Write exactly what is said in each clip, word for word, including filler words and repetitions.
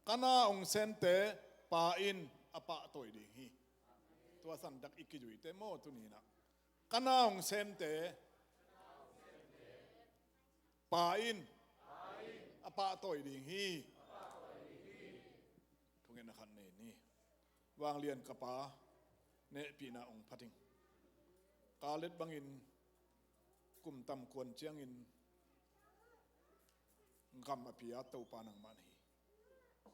Kana hong semte Pa in a pahtawi ding hi. Tua santak i kizuite maw tuni-in ah. Kana hong semte Pa in a pahtawi ding hi. Thungetna khat nei ni. Vanglian ka Pa, nehpihna hong phat ing. Ka let bangin kum tam kuan ciangin gam a pia Topa nangmah na hi.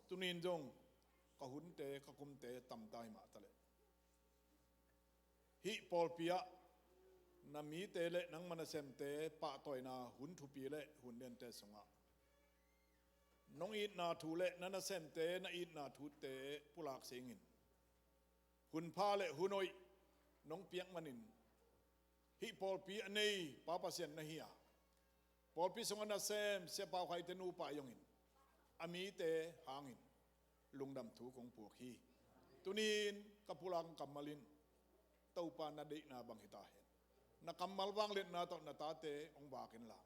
Tuni-in zong ka hunte, ka kumte tamta hi mah taleh, hih pawlpi ah na mite le nangma nasemte pahtawina hun thupi le hun liante sungah nong itna thu le na nasemte na itna thute pulak singin, hun pha le hun hoih nong piak manin, hih pawlpi a nei Pa Pasian na hi a, pawlpi sungah nasem Sia Pau Khaite nupa zongin a mite hangin lungdam thu kong puak hi. Tuni-in ka pulak kammal in Topa na deihna bang hi ta hen. Na kammal vangliatna tawh na tate hong vak inla,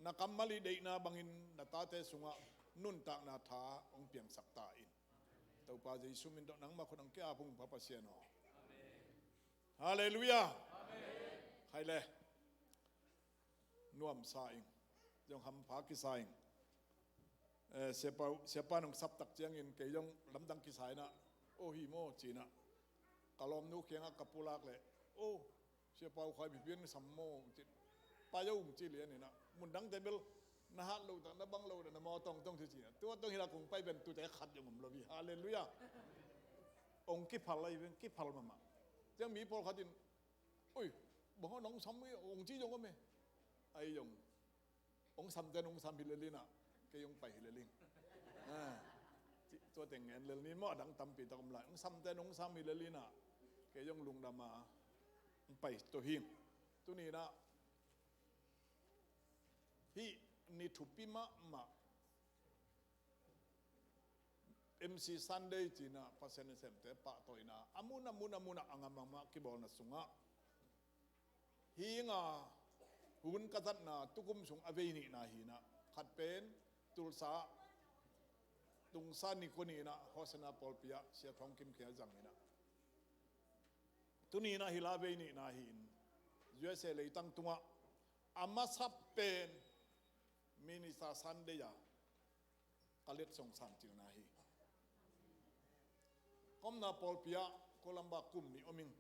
na kammal i deihna bangin na tate sungah nuntakna tha hong piangsak ta in. Topa Jesu min tawh nangmah khut hong ki-ap ung Pa Pasian aw. Halleluiah. Hai le. Nuamsa ing. Zong hampha kisa ing. Eh, siapa, siapa nong saptak ciangin kei zong lamdang kisa inah, oh hi maw ci inah, ka lawmnu kiangah ka pulak leh, oh, Sia Pau Khai pipian sam maw ci, pai aw ci lian inah, mundangte bel na hat loh tak, na bang loh tak, na maw tongtong ci ci inah, tua tong hi la kong pai pen tute khat zong om lo hi. Halleluiah. Hong kiphal ahi ven, kiphal mahmah. Ciang mi pawlkhat in, oi, bang hong sam hi, hong ci zong om e. Ahi zong hong samte hong sam hi lel inah, kei hong pai hi lel ing. Ah, ci, tua teng ngen lel ni maw, a dang tampi tak om lai. Hong samte hong sam hi lel inah, kei hong lungdam a hong pai to hi ing. Tuni inah hih ni thupi mahmah M C Sunday ci inah Pasian nasemte pahtawina a mun a mun a mun ah a ngam mahmah kibawlna sungah, hi nga hun ka zatna tukum sung a vei nihna hi inah, khat pen Tulsa Tungsa ni kua ni inah Hosanna pawlpi ah Sia Thawng Kim Khe a zang inah, tuni inah hi la vei nihna hi in, U S A leitang tungah a masa pen Minister Sunday a ka letsong samcilna hi. Ka omna pawlpi ah Columba kum nih om ing.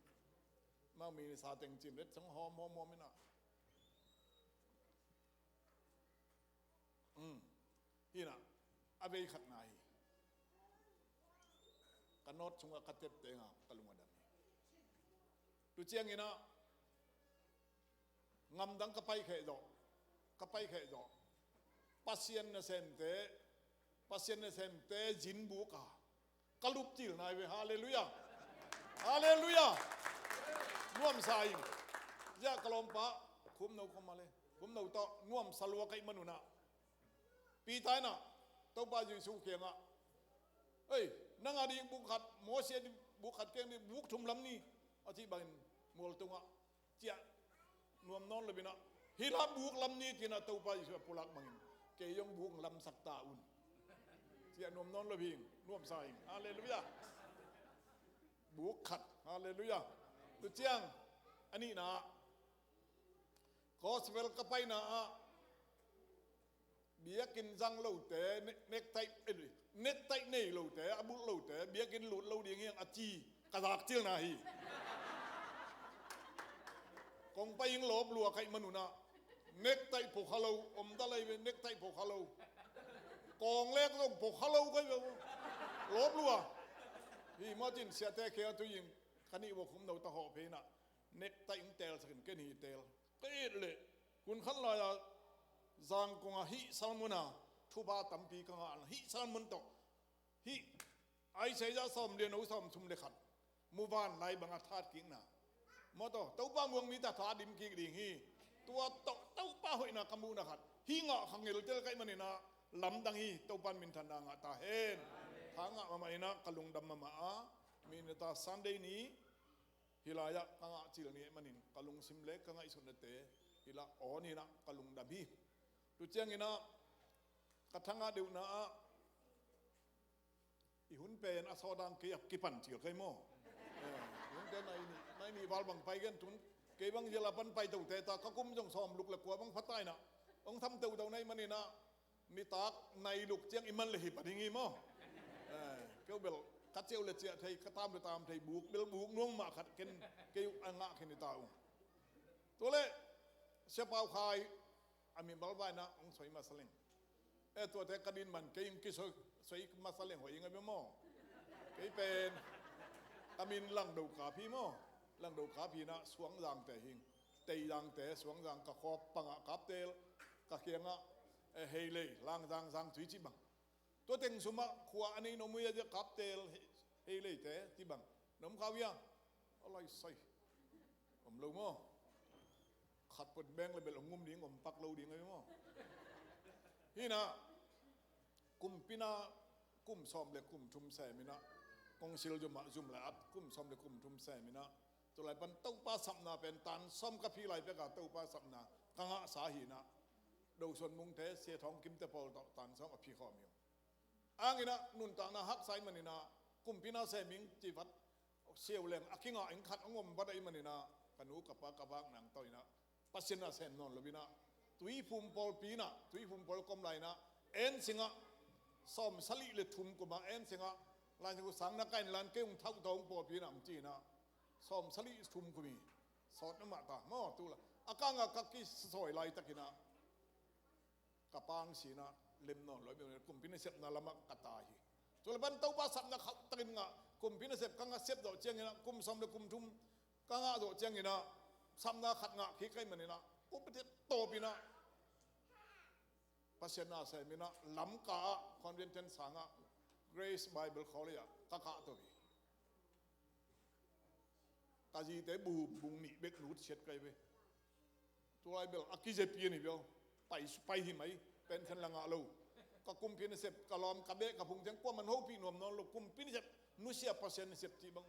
Mah Minister teng cin letsong hawm hawm hawm inah. Um, hi inah a vei khatna hi. Ka note sungah ka tep tengah ka lung a dam hi. Tu ciang inah ngamdang ka paikheh zawh, ka paikheh zawh. Pasian nasemte, Pasian nasemte zinbuk a ka lupcilna hi ve. Halleluiah. Halleluiah. Nuamsa ing. Ziah ka lawmpa Khumno kong male, Khumno tawh nuamsa lua ka hih manun ah Peter inah Topa Jesu kiangah, ei, nang a ding buk khat, Moses a ding buk khat, kei a ding buk thum lam ni, a cih bangin mual tungah ciah nuam nawn lo inah, hi la buk lam ni ci inah Topa Jesu a pulak bangin kei zong buk lamsak ta un. Ciah nuam nawn lo hi ing, nuamsa ing. Halleluiah. Buk khat. Halleluiah. Tu ciang a nihna ah, gospel ka paina ah, biakinn zang lote, ne-, necktie, eh, necktie nei lote, a bulh lote biakinn lut lo ding hi hang a ci ka zakcilna hi. Kong pai ing lawp lua ka hih manun ah, necktie pho kha lo, om ta lai ve, necktie pho kha lo. Kawng lek zong pho kha lo ka hih ve. Lawp lua. Hi mah cin siate khe a tui ing, ka nih vua Khumno ta hawh phei inah, necktie ing telsak in, ken hi tel. Ka et leh, hun khat lai-a Zangkong ah hih sermon a thupha tampi ka ngah, hih sermon tawh, hih Isaiah sawm le no, sawm thum le khat, muvanlai banga that kikna, maw tawh Topa muang mite a tha dim kik ding hi. Tua tawh Topa hoihna ka muhna khat, hih ngah kha ngeltel ka hih manin ah lamdang hi. Topa in minthanna ngah ta hen. Tha ngah mahmah inah ka lungdam mahmah a, Minister Sunday ni hi lai-ah ka ngahcil ngei manin ka lungsim le ka ngaihsutnate hi la awn inah ka lungdam hi. Tu ciang inah ka thangah deuhna ah pen a sawt dang kei a kipan cil kei maw? Eh, nungte nai nih, nai nih val bang pai gen tun, kei bang zia la pan pai to te ta, ka kum zong sawm luk le kua bang pha ta inah, hong tham teuh teuh nai maninah, nitak nai luk ciang i man le hi pan hi ngi maw? Eh, keu bel ka ciau le ciah thei, ka tam le tam thei, buk bel buk nuam mah khat ken, kei a ngah khin i ta uh. Tua le Sia Pau Khai a min balvaina hong soi masa leng. Eh, tuate ka din man kei hong kisoi, soi masa leng hoih ing a bia maw? Kei pen ka min Langdo Kap hi maw? Langdo Kap hinah Suangzangte hing. Teizangte, Suangzang ka khawp pangah Kaptel, ka kiangah, eh, Heilei, Langzang, Zangtui cih bang. Tua teng sumah khua a nei nom uh ia, Kaptel, He-, Heileite cih bang. Nom kha uh ia. A lai sai. Om lo maw? Khat put beng le bel om ngum ding, om pak lo ding a bia maw? Hinah, kumpina kum sawm le kum thum seminah, kongsil zumah zum le at kum sawm le kum thum seminah, tulai pan Topa sapna pen tan sawm ka phi lai peka Topa sapna ka ngahsa hinah, Dosuan Mungte, Sia Thawng Kimte pawl tawh tan sawm a phi khawm hi uh. Anginah nuntakna haksa i maninah, kumpina sem ing ci vat, siau leng a kingah ing khat hong om vat a i maninah, ka nu ka pa ka vak nang tawh inah, Pasian a sem nawn lo inah, Tuiphum pawlpi inah, Tuiphum pawl ka om lai inah, en singah, sawm salih le thum kumah en singah, lai singah sang na kain lan kei hong thauh tawh hong pawlpi inah hong ci inah, sawm salih thum kum hi, sawt na mah ta maw tu la, a kangah ka kisawi laitakinah, ka pang sinah lem nawn lo, kumpi nasepna lamah ka ta hi. Tua le pan Topa sapna khauh takin ngah, kumpi nasep ka ngah sep zawh cianginah, kum sawm le kum thum ka ngah zawh cianginah, sapna khat ngah khik ka hih maninah, kumpi tawpinah Pasian a seminah Lamka ah Convention sangah Grace Bible College ah ka kah to hi. Ka zite bu bung nih bek lut siat kai ve. Tulai bel a kizepi a ni bel pai, pai hi mai, pension la ngah lo. Ka kumpi nasep, ka lawm, ka beh, ka phung ciang kuaman hopih nuam nawn lo, kumpi nasep, nusia Pasian nasep cih bang.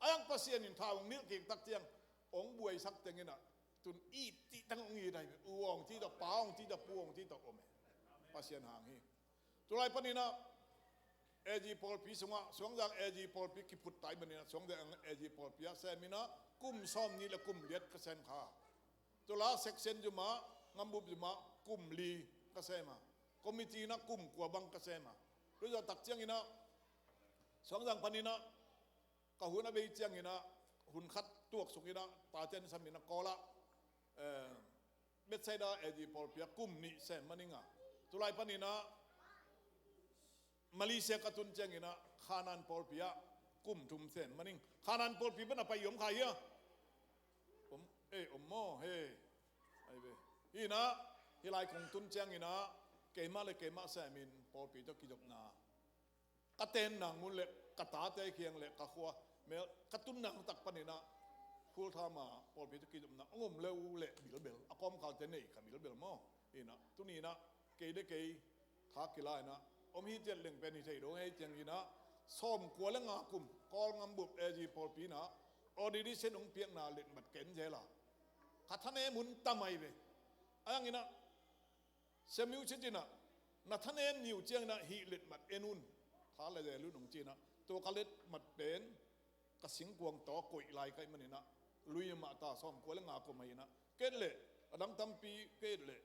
A yang Pasian in tha hong nilh kik tak ciang hong buaisak tenginah, tun it cih tang hong it ai ve. U hong cih tawh, pa hong cih tawh, pu hong cih tawh om e. Pasian hang hi. Tulai paninah A G pawlpi sungah, Suangzang A G pawlpi kiphut tai maninah, Suangzang A G pawlpi ah seminah kum sawm nih le kum liat ka sem kha. Tula section zumah, ngambup zumah kum li ka sem a. Committee inah kum kua bang ka sem a. Tua zah tak cianginah, Suangzang paninah ka hun a bei cianginah, hun khat tuak sukinah, taten saminah kawlah, eh, Bethsaida A G pawlpi ah kum nih sem maninga. Tulai paninah Malaysia ka tun cianginah Khanan pawlpi ah kum thum sem maning. Khanan pawlpi pan a pai i om kha hia? Om, eh, om maw, he. Ai ve. Hinah, hih lai kong tun cianginah keimah le keimah semin pawlpi tawh kizopna ka ten nang mun le ka tate kiang le ka khua mel ka tun nang tak paninah full time a pawlpi tawh kizopna hong om lo le bilbel a kawmkalte nei ka bilbel maw? Hinah tuninah kei de kei tha kila inah om hi ciat leng pen hi thei dong hei cianginah sawm kua le nga kum Kawlngam bup A G pawlpi inah ordination hong piakna letmat ken zel a ka thanem hun tam ai ve. A yanginah Samuel Sitinah na thanem niu cianginah hih letmat en un. Tha le zel un hong cinah tua ka letmat pen ka singkuang tawh koih lai ka hih maninah lui mah ta sawm kua le nga kum ahinah. Ket leh a dang tampi ket leh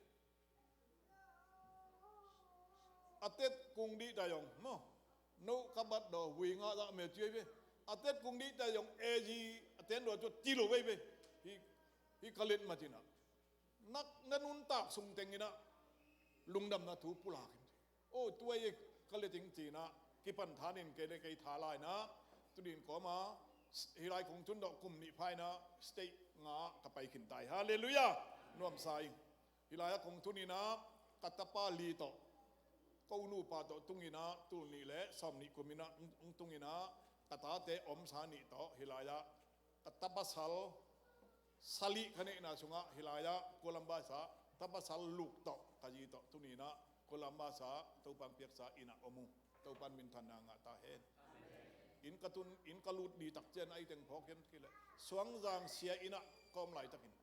a tet kung dih ta zong maw? No ka bat daw vui ngah zah mel ci vei ve. A tet kung dih ta zong A G a ten daw cu ti lo vei ve. Hih, hih ka letmat inah na, na nuntak sung tenginah lungdamna thu pulak in. O tuai ka le ting cinah kipan thanin kei le kei tha lainah tunin kawma hih lai kong tun dawh kum nih phainah state nga ka pai khin tai. Halleluiah. Nuamsa ing. Hih lai-ah kong tuninah ka tapa li tawh ko nupa tawh tunginah tul nih le sawm nih kuminah hong tunginah ka tate omsa nih tawh hih lai-ah ka tapasal salih ka neihna sungah hih lai-ah Columbus ah tapasal luk tawh ka zi tawh tuninah Columbus ah Topan piaksa innah om uh. Topan minthanna ngah ta hen. Inn ka tun, inn ka lut ni tak cian a iteng phawk hian kileh Suangzang sia innah ka om laitakin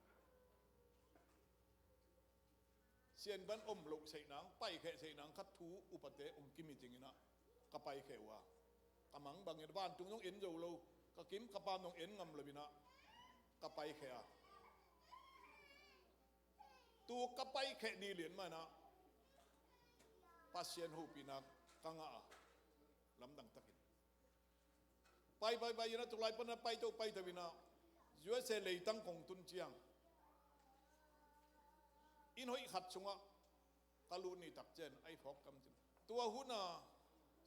sian ban om loh seihnang, paikheh seihnang khat thu upate ong kimi cinginah ka paikhia uh a, ka mang bangin vantung zong en zo lo, ka kim ka pam zong en ngam lo in ah ka paikhia a, tu ka paikhia ni lian mah in ah Pasian hopihna ka ngah a, lamdang takin pai pai pai in ah, tulai pan ah paito paito in ah U S A leitang kong tun ciang inn hoih khat sungah ka lut ni tak ciang a i phawk kam cin. Tua hun a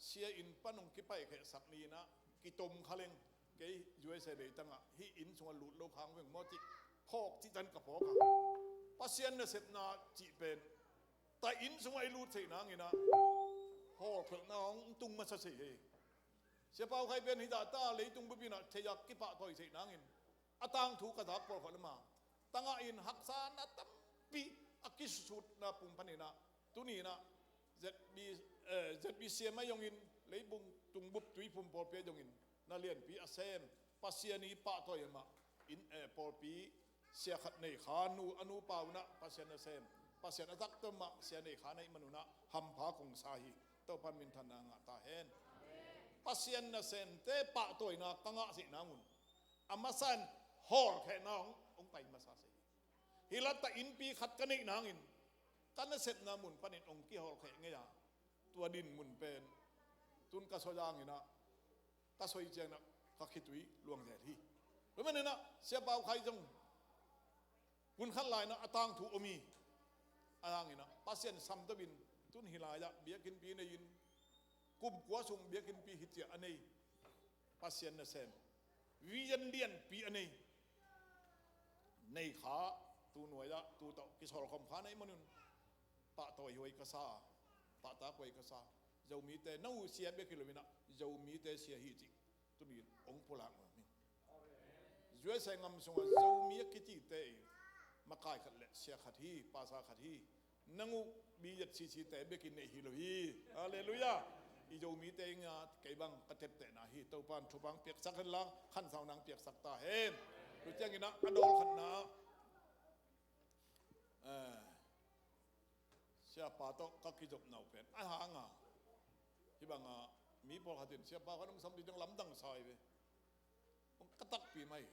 sia inn pan hong kipaikhehsak ni in ah kitom kha leng, kei U S A leitang ah hih inn sungah lut lo khang veng maw cih phawk cih tan ka phawk a, Pasian nasepna cih pen ta inn sungah i lut theih nangin ah hawlkhelhna hong tung masa sei hi. Sia Pau Khai pen hi dah ta, leitung bup in ah thei a kipahtawi theih nangin a tangthu ka zak pawlkhat le mah tangah in haksatna tampi a kisutna pum pan in ah tuni in ah Z B, eh, Z B C M ahi zongin, leibung tung bup Tuiphum pawlpi ahi zongin na lianpi a sem, Pasian i pahtawi mah in, eh, pawlpi sia khat nei kha, nu, a nupa un ah Pasian nasem, Pasian a taktak mah sia nei kha na hih man un ah hampha kong sa hi. Topa'n minthanna ngah ta hen. Pasian nasemte pahtawina ka ngah sih nang un a masa in hawlkhehna hong, hong pai masa sih hi. Hih la ta innpi khat ka neih nangin ka nasepna mun panin hong kihawlkheh ngei a, tua din mun pen tun ka soi zangin ah, ka soi ciangin ah ka khitui luang zel hi. Tua manin ah Sia Pau Khai zong hun khat lai in ah a tangthu om hi. A hangin ah Pasian samto in tun hih lai ah biakinnpi nei in, kum kua sung biakinnpi hi ciah a nei, Pasian nasem vision lianpi a nei, nei kha, tu nuai ah tu tawh kisawlkhawm kha na hih man un pahtawi huai ka sa, pahtak huai ka sa. Zomite, na uh sia bek hi lo in ah Zomite sia hi cih tuni in hong pulak nuam hi. U S A ngam sungah Zomi a kicite i makai khat le sia khat hi, pasa khat hi. Nang uh B Z C C te bek in nei hi lo hi. Halleluiah. I Zomite in ah kei bang ka teptehna hi. Topa'n thupha hong piaksak hen la, khansau nang piaksak ta hen. Tua ciangin ah a dawl khatna, eh, Siapa tawh ka kizopna uh pen a hang a, hih bang a mi pawlkhat in Siapa khat hong sam ding lamdang sa hi ve. Hong ka takpi mai.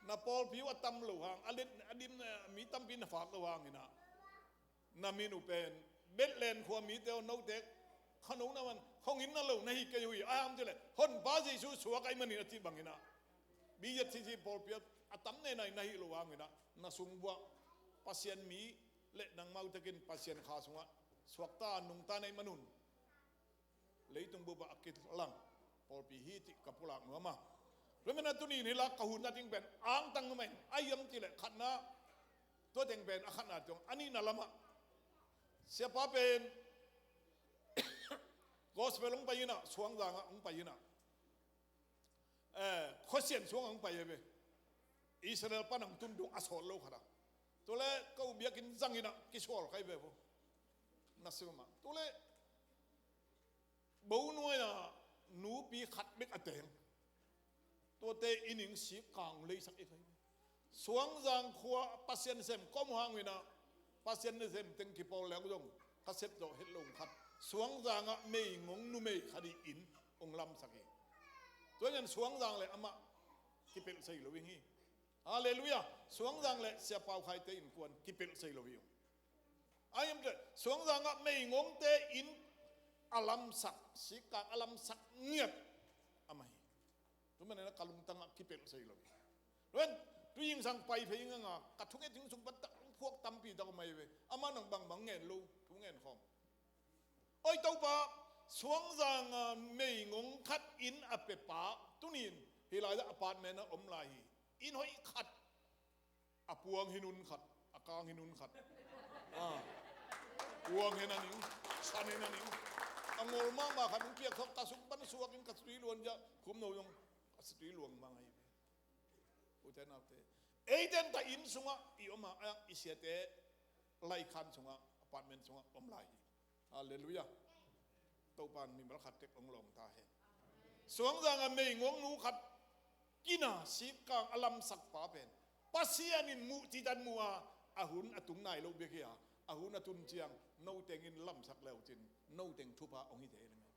Na pawlpi uh a tam lo hang, a let, a dim, eh, mi tampi na fak lo hang in ah, na min uh pen Bethlehem khua mite aw, note kha no na man, hong in na lo na hi kei uh hi. A hiam cih leh Honpa Jesu suak ahih manin a cih bangin ah, B Z C C pawlpi ah a tam nena in na hih lo hang in ah, na sung uah Pasian mi le nangmau tekin Pasian kha sungah suakta nungta na hih man un leitung bup ah a kilang pawlpi hi cih ka pulak nuam a. Tua manin ah tuni in hih la ka hun a ding pen angtang nuam in, a hiam cih leh khatna, tua teng pen a khatna ciang, a nihna lamah Siapa pen gospel hong pai in ah, Suangzang ah hong pai in ah, eh, khuasian sungah hong pai hi ve. Israel pan hong tun dong a sawt lo khat a. Tua leh ka uh biakinn zang in ah kisual kha hi ve vo. Na sim mah. Tua leh bo nuai ah nupi khat bek a teng. Tuate i ning sik kang leisak i kha hi ve. Suangzang khua Pasian sem ka om hang in ah, Pasian nasem teng kipawl leng zong ka sep zawh het lo khat, Suangzang ah meingong numei khat i inn hong lamsak hi. Tua ciang Suangzang le amah kipelh sei lo hi. Halleluiah. Suangzang le Sia Pau Khai te innkuan kipelh sei lo hi. A hiam cih leh Suangzang ah meingongte inn a lamsak, sikkang a lamsak ngiat amah hi. Tua manin ah ka lungtang ah kipelh sei lo hi. Tua manin Tu Ying Sang pai phei ing a, ka thunget ding sung pan tak phuak tampi tak om ahi ve. Amah nang bangbang ngen lo, thu ngen khawm. Oi Topa, Suangzang a meingong khat inn a pia pa, tuni in hih lai-ah apartment ah om lai hi. Inn hoih khat, a puang hi nun khat, a kang hi nun khat. Ah. Puang hi na ning, san hi na ning. A ngol mahmah khat hong piak thawk, ka sung pan suak in ka situi luang zia, khum no zong ka situi luang mang ahi ve. Ute naute, eite in ta inn sungah i om a, a i siate laikhan sungah, apartment sungah om lai hi. Halleluiah. Topa'n mimal khat tek hong lawng ta hen. Suangzang a meingong nu khat kina sikkang a lamsak pa pen Pasian in muh citan mu a, a hun a tung nai lo bek hi a, a hun a tun ciang no teng in lamsak le uh cin, no teng thupha hong hi thei leng.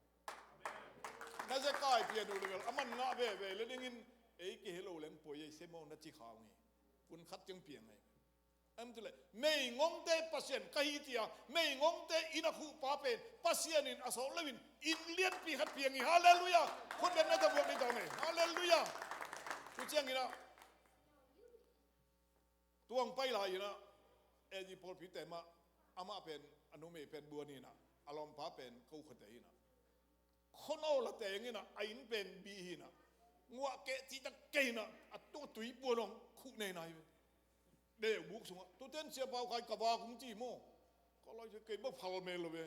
Hezekiah pian uh le bel a man ngah veve le dingin ei kei hi lo leng puai ei se maw na ci kha ung hi. Kun khat ciang piang ei. Em tu le meigongte Pasian ka hi tia meigongte inn a khuhpa pen Pasian in a sawk loin inn lianpi khat piang hi. Halleluiah. Khut beng na tabuak ni tawh nei. Halleluiah. Tu ciangin ah tuang pai lai inah A G pawlpi te mah amah pen a numei pen buan inah a lawmpa pen ko khuate inah khuanawla teng inah a inn pen bi hinah nguah keh cihtak kei inah a tung tui puan hong khuh nei nai ve. Deh buk sungah tuten Sia Pau Khai ka vak hong ci maw? Ka lai sia kei ba phal mel lo ve.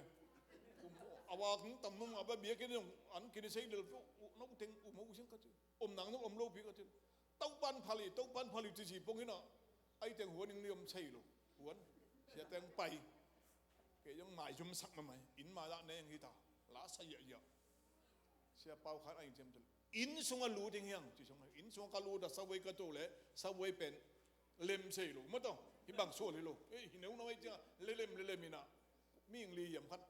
A vak hong tam hong a ba biakinn hong an kini sei lel no teng um ho siang ka ci. Om nang nong om lo pi ka ci. Topan phali, Topan phali ci ci pong inah ai teng huan ing ni om sei lo. Huan sia teng pai. Kei zong mai zum sak mamai inn mai lah neng hita la sa yah yah. Sia Pau Khai a inn ciam tul inn sungah lut ing hiang ci sungah inn sungah ka lut a sawei ka to le sawei pen lem sei lo maw tawh hi bang sual hi lo. Ei hi neu no ei ciangah lelem lelem inah ming li hiam khat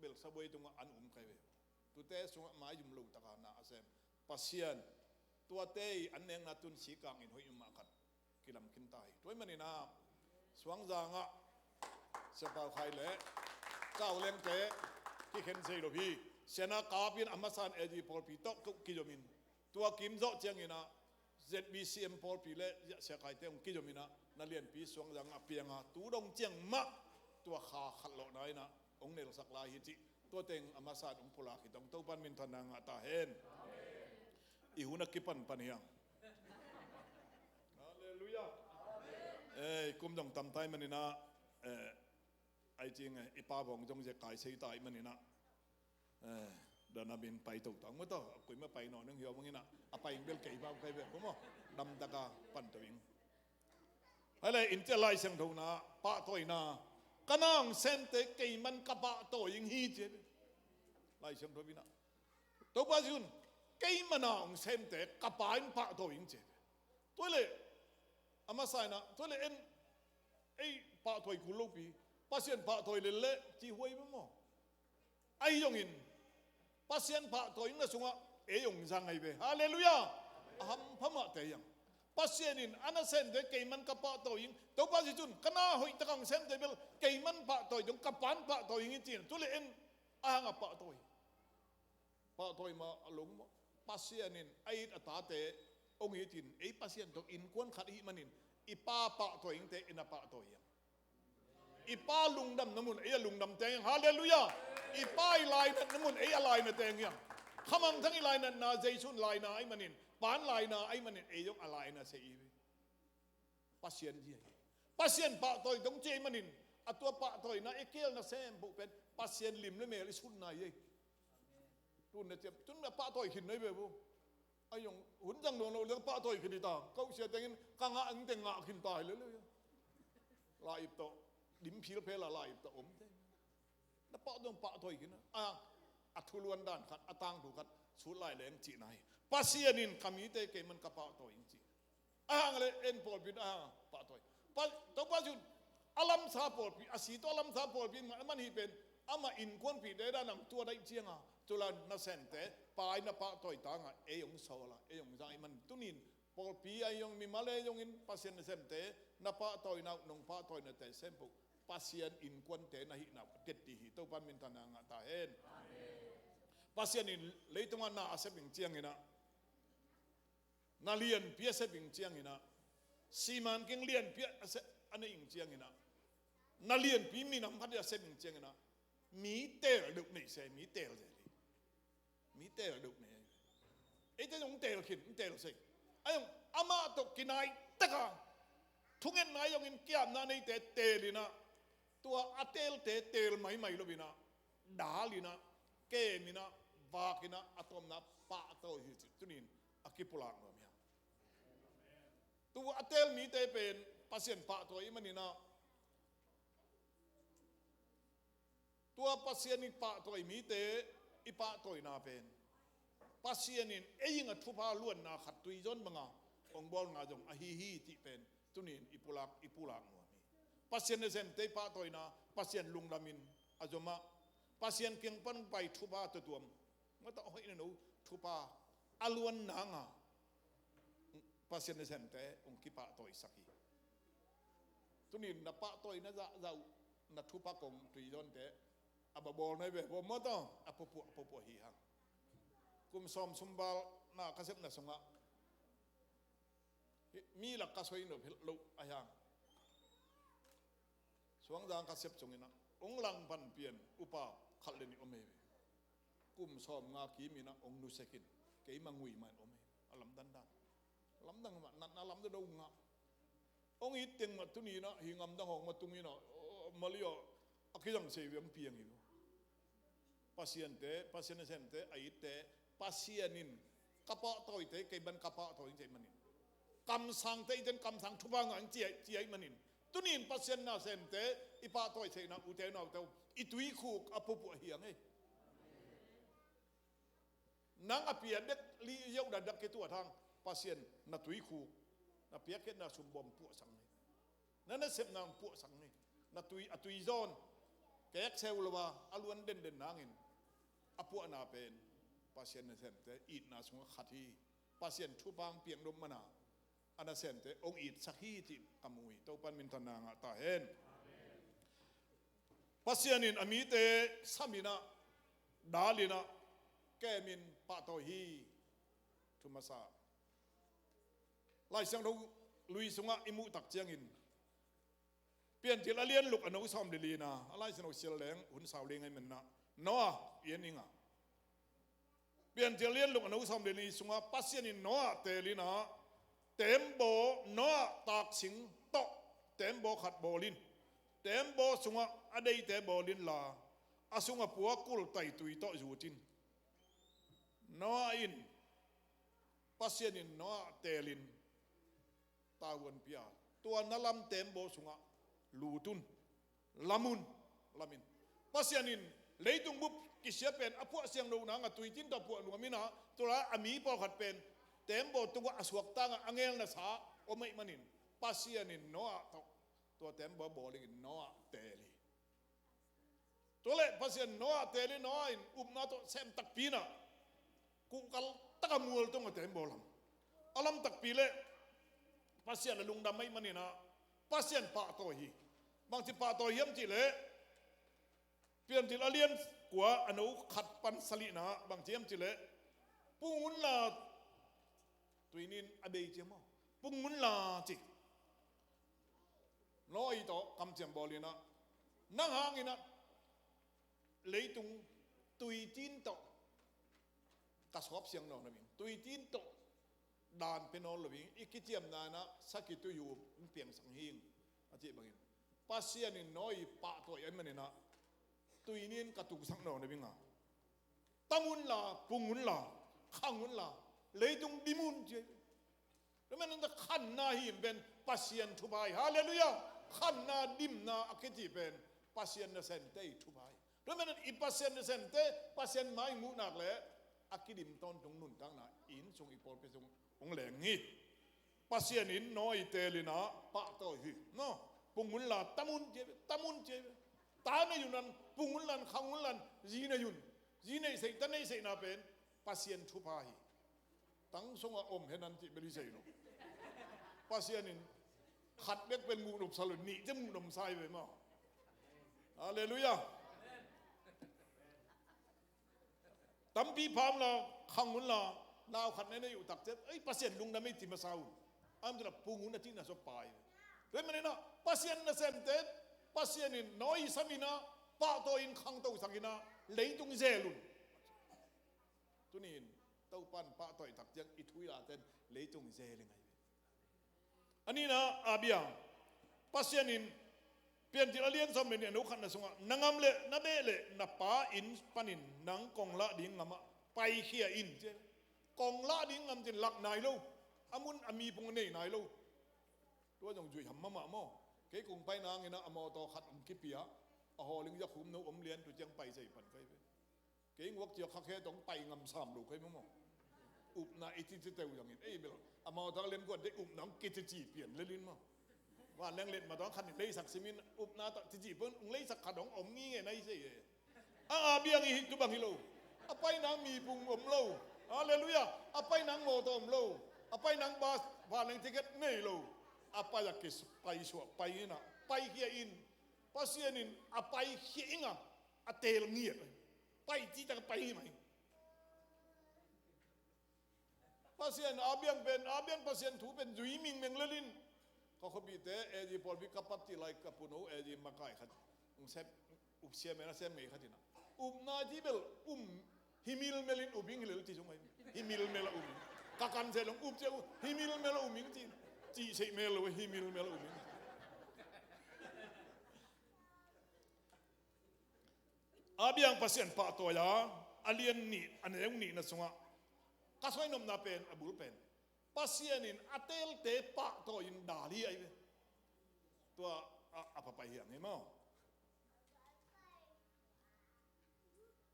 bel sawei tungah an um kai ve. Tute sungah mai zum lo taka na a sem Pasian tuate i an nekna tun sikang in hoih um mah khat kilam khin ta hi. Tua i maninah Suangzangah Sia Pau Khai le Kau Lengte kikhen sei lo hi. Siana kapin a masan A G pawlpi tawh ko kizomin tua kim zawh cianginah Z B C M pawlpi le Sia Khai te hong kizominah na lianpi Suangzangah pianga tu dong ciang mah tua kha khat lawhna inah hong nelsak lai hi cih tua teng a masan hong pulak hi tong Topan minthanna ngah ta hen. I hun a kipanpan hiang. Halleluiah. Ei kum dong tamtai maninah eh, ai cing eh, i pa bawng zong zia kai sei tai maninah eh, dana min pai to tang maw tawh a kuima pai naw nang hiau manginah a pai ing bel kei bau kai bel maw? Damtaka pan to ing. Hai le in cia Lai Siangtho na pahtawina ka na hong semte keiman ka pahtawi ing hi cia. Lai Siangtho inah Topa Jesuh in keimana hong semte ka pa in pahtawi ing cia. Tua le a masa inah tua le en ei pahtawi kul lopi Pasian pahtawi lel le ci huai maw? Ahi zongin Pasian pahtawi ing na sungah ei hong zang ahi ve. Halleluiah. A hampha mahte hiang. Pasian in a nasemte keiman ka pahtawi ing Topa Jesuh in ka na hoih taka hong semte bel keiman pahtawi dong ka pan pahtawi ing hi cin tu le en a hanga pahtawi pahtawi mah a long mah Pasian in a it a tate hong itin ei Pasian tawh innkuan khat ihih manin i pa pahtawi ingte i na pahtawi hiang. I pa lungdamna mun ei a lungdam teng hiang. Halleluiah. I pa i lainatna mun ei a laina teng hiang. Khamangthang i lainatna Jesuh in laina ahi manin pan laina ahi manin ei zong a laina se i hi. Pasian zia hi. Pasian pahtawi dong ci ahi manin a tua pahtawina i kielna sem buh pen Pasian lim le mel i sunna hi. Tun na ciam tun a pahtawi khin na hi ve bu. A zong hun zang dong lo leng pahtawi khin hi ta kausia tengin ka ngah ang teng ngah khin ta hi le le. Laip tawh dim phil phela laip tawh om te. Na pah dong pahtawi khin a a thuluan dan khat a tangthu khat sut lai leng cihna hi. Pasian in ka mite keiman ka pahtawi ing ci. A hang le en pawlpi in a hang pahtawi. Topa Jesuh in a lamsa pawlpi a si tawh a lamsa pawlpi in man hi pen amah innkuanpihte dan ang tua daih cianga tula nasemte pai na pahtawi tanga ei hong sawla ei hong zang i man tunin pawlpi a zong mimal ei zongin Pasian nasemte na pahtawina uh nong pahtawinate sempuh Pasian innkuante na hihna uh a tetti hi. Topa minthanna ngah ta hen. Pasian in leitungah na a sep ing cianginah na lianpi a sep ing cianginah siman king lianpi a sep a nei ing cianginah na lianpi minam khat a sep ing cianginah mi teel deuh nei se mi teel zel hi. Mi teel deuh nei. Eite zong teel khin teel sei a zong amah tawh kinai taka thungetna zongin kiamna neite teelinah tua a teelte teel maimai loinah dalinah keminah vakinah a tawmna pahtawi hi cih tunin a kipulak nuam hiam? Tua a teel mite pen Pasian pahtawi i maninah tua Pasian i pahtawi mite i pahtawina pen Pasian in ei inga thupha luanna khat tuizon banga hong bawlna zong ahi hi cih pen tunin i pulak i pulak nuam hi. Pasian nasemte i pahtawina Pasian lunglamin a zomah Pasian kiang pan pai thupha tuatuam Mawtaw hoih na no thupha a luan nanga Pasian nasemte hong kipahtawisak hi. Tunin na pahtawi na zahzah uh na thupha kong tuizawnte a babawl na hi ve. Bawl mawtaw a pupuah a pupuah hi hang. Kum sawm sumval na ka sepna sungah mi lak ka soi nop hilh loh a hiang. Suangzang ka sep sungin ah hong langpan pian upa khat le nih om hi ve. Kum sawm nga kimin ah hong nusekin keima ngui mah in om hi. A lamdang dan lamdang mah natna lamdang do ngah. Hong it teng mah tunin ah hi ngamdang hong mah tungin ah mali ah a kizang sei ve hong piang hi. Pasiante, Pasian nasemte a itte, Pasian in ka pahtawite kei ban ka pahtawi in cei manin, kamsangte iten kamsang thupha ngah in ci ahi manin, tunin Pasian nasemte i pahtawi theihna ute naute i tuikhuk a pupuah hi ang ei. Nang a pia dek li yeuh dakdak kituat hang Pasian na tuikhuk na piakkhiatna sumbawm puahsak ni. Na nasepna hong puahsak ni. Na tui a tuizawn kekseu lo a a luan denden nangin a puahna pen Pasian nasemte itna sungah khat hi. Pasian thupha hong piang dom mana a nasemte hong itsak hi cih ka mu hi. Topan minthanna ngah ta hen. Pasian in a mite samin ah dalin ah kemin pahtawi hi. Thu masa Lai Siangtho lui sungah i muh tak ciangin Piancil a lian luk a no sawm le lina a Lai Siangtho sial leng hun sau leng ahi manna Noah i en inga. Piancil a lian luk a no sawm le li sungah Pasian in Noah teelina teembaw Noah taksing tawh teembaw khat bawlin teembaw sungah a deite bawlin la a sungah puakul taitui tawh zutin. Noah in Pasian in Noah teelin tavuan pia tua na lam teembaw sungah lutun lamun lamin Pasian in leitung bup kisia pen a puah siang lo nanga tuitin tawh puah nuam ina tua a mi pawlkhat pen teembaw tungah a suakta ngah a ngelna sa om ahi manin Pasian in Noah tawh tua teembaw bawlingin Noah teel hi. Tua leh Pasian Noah teel in Noah in upna tawh sem takpi inah kuhkal taka mual tong a teembaw lam a lam takpi leh Pasian a lungdam ahi maninah Pasian pahtawi hi. Bangci pahtawi hiam cihleh Piancil a lian kua a no khat pan salihna bangci hiam cihleh pung unla tuinin a bei cia maw pung unla ci. Noah tawh kamciam bawlinah nang hanginah leitung tuitin tawh ka suap siang nawn lo ing tuitin tawh dan pe nawn lo ing i kiciamna inah sakitui uh in piangsak hing a cih bangin Pasian in Noah pahtawi ahi maninah tuinin ka tuisak nawn lo inga tam unla pung unla khang unla leitung dim un ci. Tua manin khanna hi pen Pasian thupha hi. Halleluiah. Khanna dimna a kici pen Pasian nasente i thupha hi. Tua manin i Pasian nasente Pasian mai muhnak le a kidim tawntung nuntakna inn sung i pawlpi sung hong leng hi. Pasian in Noah teelina pahtawi hi. No pung unla tam un ci ve tam un ci ve. Ta nei un an pung unlan khang unlan zi nei un zi nei sei ta nei seihna pen Pasian thupha hi. Tang sungah om hen an cih bel hi sei lo. Pasian in khat bek pen muh nopsa lo nih te muh nopsa hi ve maw. Halleluiah. Tampi pha unla khang unla nau khat nei nei uh tak ciat ei Pasian lungdam ei ci masa un. Am tila pung un a cihna sua pai. Tua maninah Pasian nasente Pasian in Noah saminah pahtawi in khangto sakinah leitung zel un. Tunin Topan pahtawi tak ciang i thuilaten leitung zeling ahi ve. A nihna a bia Pasian in Piancil a lian sawm le nih a no khatna sungah na ngam le na beh le na pa inn panin nang kong lah ding ngamah paikhia in ci. Kong lah ding ngam cin lak nai lo a mun a mipung a nei nai lo. Tua zong zuih ham mahmah maw. Kei kong pai nanginah a mawtaw khat hong kipia a hawling zakhum no om lian tu ciang pai sei pan kai ve. Kei nguak cia khakhe tong pai ngam sam lo kai maw. Upna i titi teu zangin ei bel a mawtaw lian kuat dei upna hong kitici pian lelin maw. Van leng let ma tawng khat in leisak simin upna tawh cici pun hong leisak khat hong om ngi nge nai sei e. A a biang i hi tu bang hi lo. A pai nang mipum om lo. Halleluiah. A pai nang mawtaw om lo. A pai nang bas, vanleng ticket nei lo. A pai a kis, pai suah, pai in a, pai khia in. Pasian in a pai khia in a, a teel ngiat. Pai cih tak a pai hi mai. Pasian, Abiang pen, Abiang Pasian thu pen zui mingmeng lel in. Ka khuapite, A G pawlpi ka pat cih lai ka pun uh, A G makai khat. Ung sep, up sia mena sem ngei khat in a. Upna cih bel, um, himil mel in up ing hi lel ci sung ai. Himil mel a um ing. Ka kan se long up cia uh, himil mel a um ing ci. Ci sei mel lo, himil mel a um ing. Abiang Pasian pahtawi a, a lian nih, a neu nihna sungah ka soi nopna pen, a bul pen, Pasian in a teelte pahtawi in dal hi ai ve. Tua a, a papai hiang hi maw?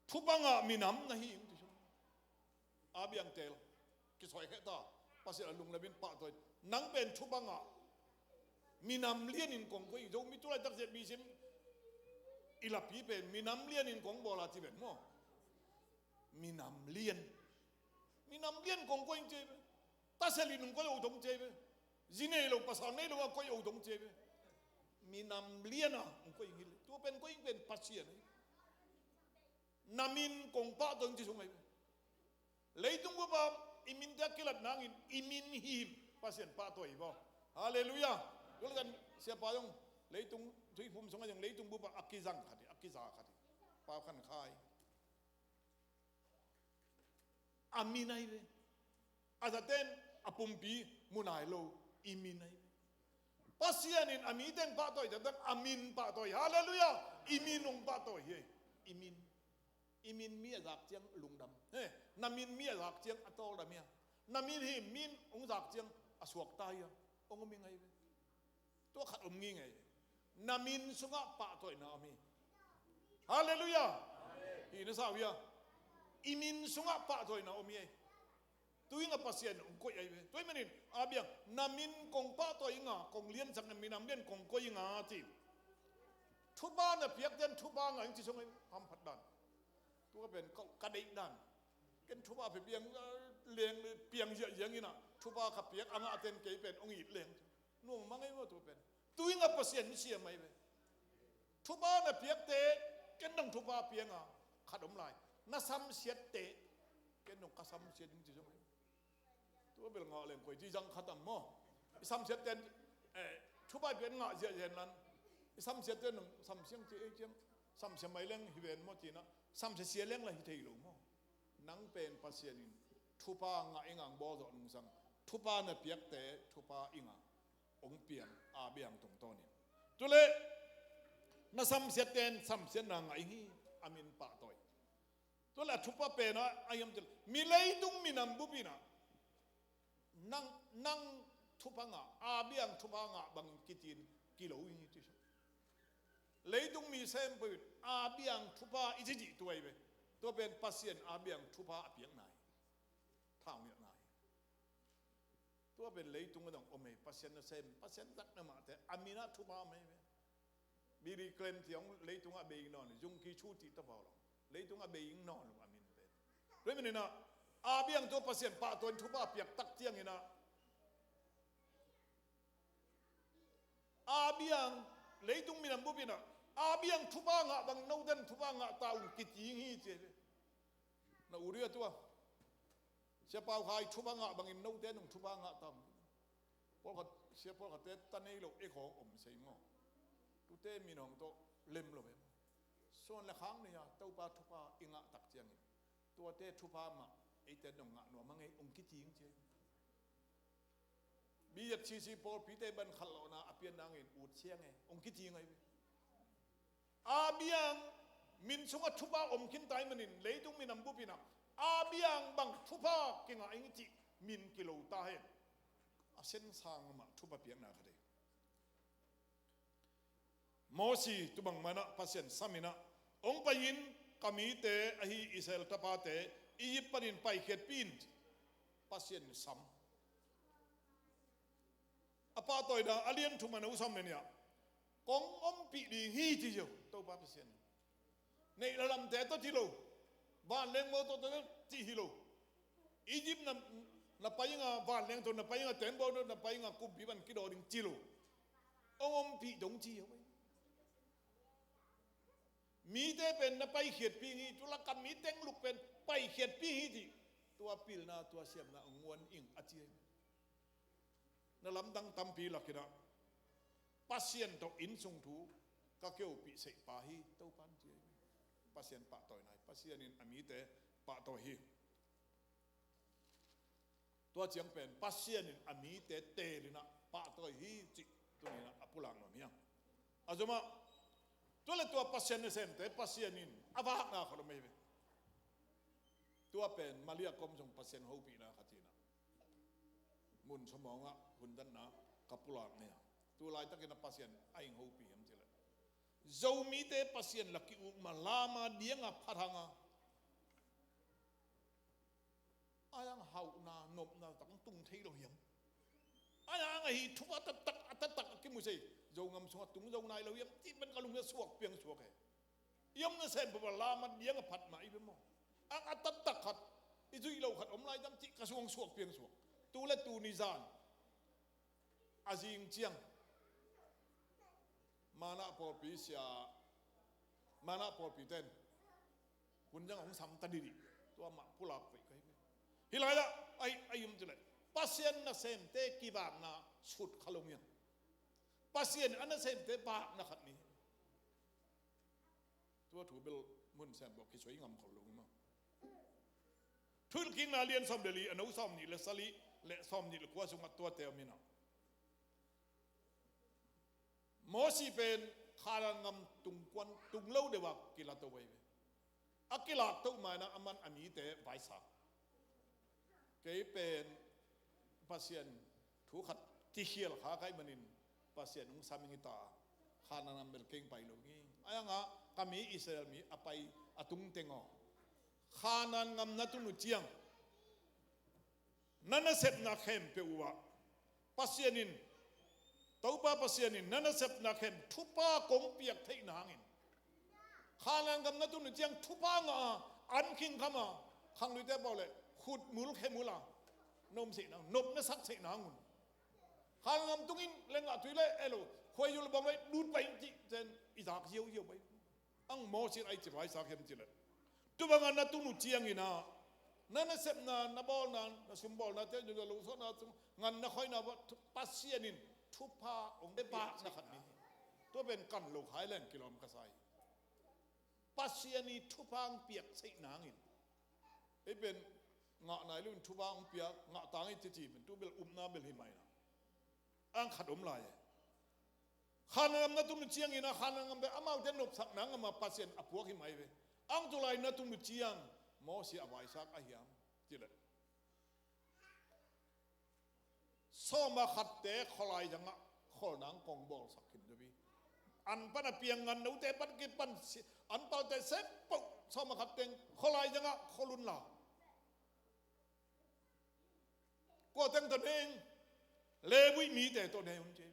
Thupha ngah minam na hi in ti sung. Abiang teel. Kisoi kheh ta. Pasian a lunglam in pahtawi. Nang pen thupha ngah minam lian in kong koih. Zomi tu laitak Z B C M i lapi pen minam lian in kong bawl a ci ven maw? Minam lian. Minam lian kong koih ci ve. Tasel in ung koih o dong ci ve. Zi nei lo, pasal nei lo a koih o dong ci ve. Minam lian a ung koih hi le. Tua pen koih pen Pasian hi. Na min kong pahtawi ci sung ai ve. Leitung bup a i minte a kilat nangin i min hi Pasian pahtawi hi baw. Halleluiah. Tua le kan siapa zong leitung tuiphum sungah zong leitung bup a a kizang khat hi, a kiza khat hi. Pau Khan Khai. A min ai ve. A zaten a pumpi mu nai lo, i min ai ve. Pasian in a mi teng pahtawi taktak a min pahtawi. Halleluiah. I min ong pahtawi hi. I min. I min mi a zak ciang lungdam. He, na min mi a zak ciang a tawldam hia? Na min hi min ong zak ciang a suakta hia? Ong om hi ngai ve. Tua khat om ngingei. Na min sungah pahtawina om hi. Halleluiah. Hi na sa uh hia? I min sungah pahtawina om hi. Tuinga Pasian ong koih ai ve. Tua hi manin Abiang, na min kong pahtawi inga, kong liansak na minam lian kong koih inga ci. Thupha na piak ten thupha ngah ing ci sung ai, hamphat dan. Tua pen ka, ka deih dan. Ken thupha pe piang, eh, leng, piang ziahziang ina thupha ka piak a ngah ten kei pen ong it leng. Nuam mang ei maw tua pen. Tuinga Pasian in siam ai ve. Thupha na piakte ken dong thupha pianga khat om lai. Na samsiatte ken dong ka samsiat in ci zong ai. Tua bel ngah leng koi ci zang khat am maw? I samsiatte, eh, thupha pian ngah ziahziah nan. I samsiatte nong samsiang ci ei ciang. Samsia mai leng hi ven maw cina. Samsia sia leng la hi thei lo maw? Nang pen Pasian in thupha ngah inga ong bawlzawh nungsang. Thupha na piakte thupha inga ong piang Abiang tungtawnin. Tule na samsiatten samsiatna ngah ing hi, a min pahtawi. Tule a thupha pena a hiam til mi leitung minam bupina nang, nang thupha ngah, Abiang thupha ngah bangin kitin kilo ing hi ti sung. Leitung mi sempuin Abiang thupha i cicih tuai ve. Tua pen Pasian Abiang thupha a piakna hi. Thaungiahna hi. Tua pen leitung a dang om ei, Pasian nasem, Pasian zat na mahte a minah thupha om ei ve. Billy Graham ti hong leitung a bei ing nawn, zungki chu ti tapa lo. Leitung a bei ing nawn lo a min pen. Tua hi maninah Abiang tua Pasian pahtawi in thupha a piak tak cianginah Abiang leitung minam bupinah Abiang thupha ngah bang noten thupha ngah ta un kiting hi ci ei ve. Na uri a tua. Sia Pau Khai thupha ngah bangin note nong thupha ngah tam. Pawlkhat, sia pawlkhatte ta nei lo e khawng om sei maw? Tute min hong tawh lem lo e maw? Suan le khang nei a Topa thupha i ngah tak ciangin tuate thupha mah eite nong ngah nuam a ngei ong kiting ci ei. B F C C pawlpite ban khatlawhna a pian nangin ut siang e ong kiting ai ve. Abiang min sungah thupha om khin tai manin leitung minam bupinah Abiang bang thupha kingah ing cih min kilo ta hen. A sen sang amah thupha piakna khat ei. Mosi tubang manah Pasian saminah ong pai-in ka mite ahi Israel tapate Egypt panin paikhiatpih in Pasian sam. A pahtawina a lian thum a neu sawm le nih ah kong ompih ding hi ci ziau Topa Pasian in. Neih lalamte tawh ci lo. Vanleng mawtaw tawh cih hi lo. Egypt na, na pai inga vanleng tawh na pai inga tembaw tawh na pai inga kumpi pan kidaw ding ci lo. Hong ompih dong ci hi. Mite pen na paikhiatpih hi, tu laka mi tengluk pen paikhiatpih hi cih. Tua pilna, tua siamna hong guan ing a ci hi. Na lamdang tampi lakinah Pasian tawh innsung thu ka keupih seihpa hi Topan ci hi. Pasian pahtawina hi. Pasian in a mite pahtawi hi. Tua ciang pen Pasian in a mite teelinah pahtawi hi cih tuninah a pulak nuam hiang. A zomah tua le tua Pasian nasemte Pasian in a vakna khat om hi ve. Tua pen Malia kom zong Pasian hopihna khat hinah mun sawmawngah hundatna ka pulak nia. Tu laitakin a Pasian a ing hopih hiam cileh Zomite Pasian la ki-ukma lama dianga phathanga ayang hauhna nopna tak tung thei lo hiam? Ayang ahi thupa taktak a taktak a kimusei Zogam sungah tung zo nai lo hiam? Cih pen ka lungna suak piang suak he. Iom nasem papa lama dianga phat mah i ve maw? Ang a taktak khat i zuih lo khat om lai dam cih ka suang suak piang suak. Tu le tu nizan a zing ciang Manah pawlpi sia, Manah pawlpi ten hun zang hong sam ta didih. Tua mah pulak veih ka hi ve. Hi lai-ah ai ai um cileh Pasian nasemte kivakna sut kha lo miang. Pasian a nasemte vakna khat ni. Tua thu bel mun sem bawk kisoi ngam khol lo maw? Thuhilhkikna lian sawm le li a no sawm nih le sali le sawm nih le kua sungah tuate om inah Mosi pen Khanan ngam tungkuan tung lo deuh a kilato vei ve. A kilakto mainah a man a mite vaisak. Kei pen Pasian thu khat kikhial kha kaih manin Pasian hong sam ing hi ta. Khanan ngam bel keng pai lo ngi. Ayangah ka mi Israel mi a pai a tungteng aw. Khanan ngam na tun uh ciang na nasepna khempeuh uhah Pasian in, Topa Pasian in na nasepna khem thupha kong piak theih nangin Khanan ngam na tun uh ciang thupha ngah a an khingkham a khangluite pau le khutmul khemul a na um seh nang nop na sak seh nangun Khanan ngam tungin le ngah tui le elo khuaizu le bawng le lut pai cih cen i zak ziauziau pai. Ang Moses ai ci vaisak hiam cileh tu bangah na tun uh cianginah na nasepna na bawlna na sumbawlna te na lungsuahna ngan na khoina Pasian in thupha hong piak na khat ni. Tua pen kan lo khai leng kilawm ka sa hi. Pasian i thupha hong piak seih nangin ei pen ngah nai lo in thupha hong piak ngah tang i cici pen tu bel upna bel hi maina ang khat om lai e. Khanan ngam na tun uh ciangin a Khanan ngam pen amaute nopsakna ngam a Pasian a puak hi mai ve. Ang tulai na tun uh ciang Mawsi a vaisak a hiam cileh sawma khatte khualai zangah kholnang kong bawlsak khin zabi an pan a piang ngan note pan kipan an palte sempauh sawma khatteng khualai zangah kholun la. Kua teng tawh ne ing? Levi mite tawh ne un ci.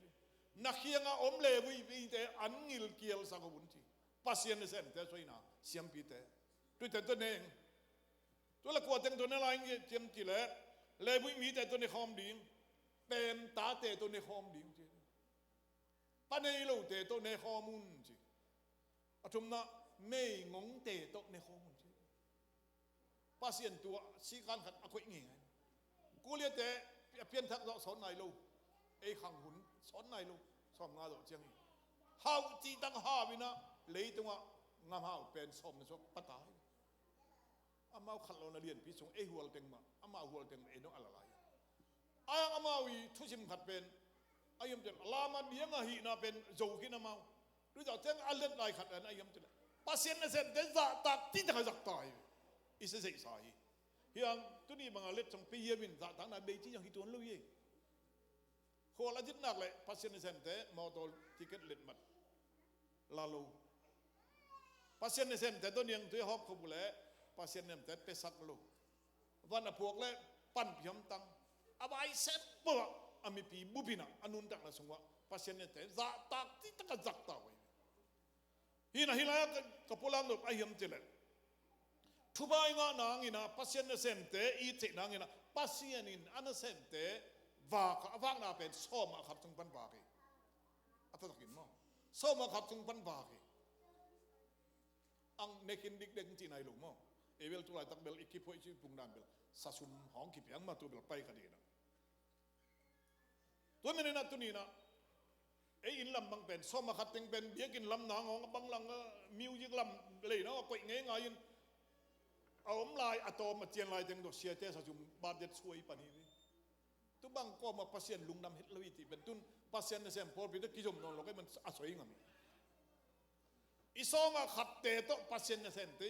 Na khianga om Levi mite an ngilkial sak un ci. Pasian nasemte suaina siampite tuite tawh ne ing? Tua le kua teng tawh ne lai ing ciam ci le Levi mite tawh ne khawm ding. Pemtate tawh ne khawm ding ci. Pa nei lote tawh ne khawm un ci. A thumna meingongte tawh ne khawm un ci. Pasian tua sikan khat a koih ngeingai. Kuliate a pianthak zawh sawn nai lo. Ei khang hun sawn nai lo. Sawmnga zawh ciang hi. Hau cihtak hau inah leitungah ngam hau pen sawm na suak pata hi. Amau khat lo na lianpi sung ei hual teng mah amau hual teng mah ei dong a la lai. Ayang amau i thusim khat pen a yom ten lama diang a hihna pen zo khin amau. Tuizau teng a let lai khat an a yom ten Pasian nasemte zahtak cihtak a zakta hi. I seseihsa hi. Hiang tuni banga let song pe hiamin zahtakna bei ci zong hi tuan lo hi. Khual a zitnak le Pasian nasemte mawtaw ticket letmat la lo. Pasian nasemte tawh niangtui a hawp khop uh le Pasian nasemte pesak lo. Van a phuak le panpi hamtang a vai sempauh ah a mipi bupinah a nuntakna sungah Pasian nasemte zahtak cihtak a zakta uh hi. Hinah hilai-ah ka pulak nop a hiam cileh Thupha i ngah nangin ah, Pasian nasemte i theih nangin ah, Pasian in a nasemte vak a, a vakna pen sawm ah khat sung pan vak hi. A taktakin maw? Sawm ah khat sung pan vak hi. Ang nekin dikdek ci nai lo maw? Ei bel tu laitak bel i kiphuaih ci pungdan bel sa sum hong kipiang mah tu bel pai ka dina. Tua manin ah tuni-in ah ei inn lam bang pen sawm ah khat teng pen biakinn lam nang hong a bang lang, ah, music lam lei nang a koih ngeingai in a om lai a tawm a cian lai teng tawh siate sa sum budget suai pan hi ve. Tu bang kawm ah Pasian lungdam het lo hi cih pen tun Pasian nasem pawlpi tawh kizom nawn lo kei man a soi ngam hi. I sawm ah khatte tawh Pasian nasemte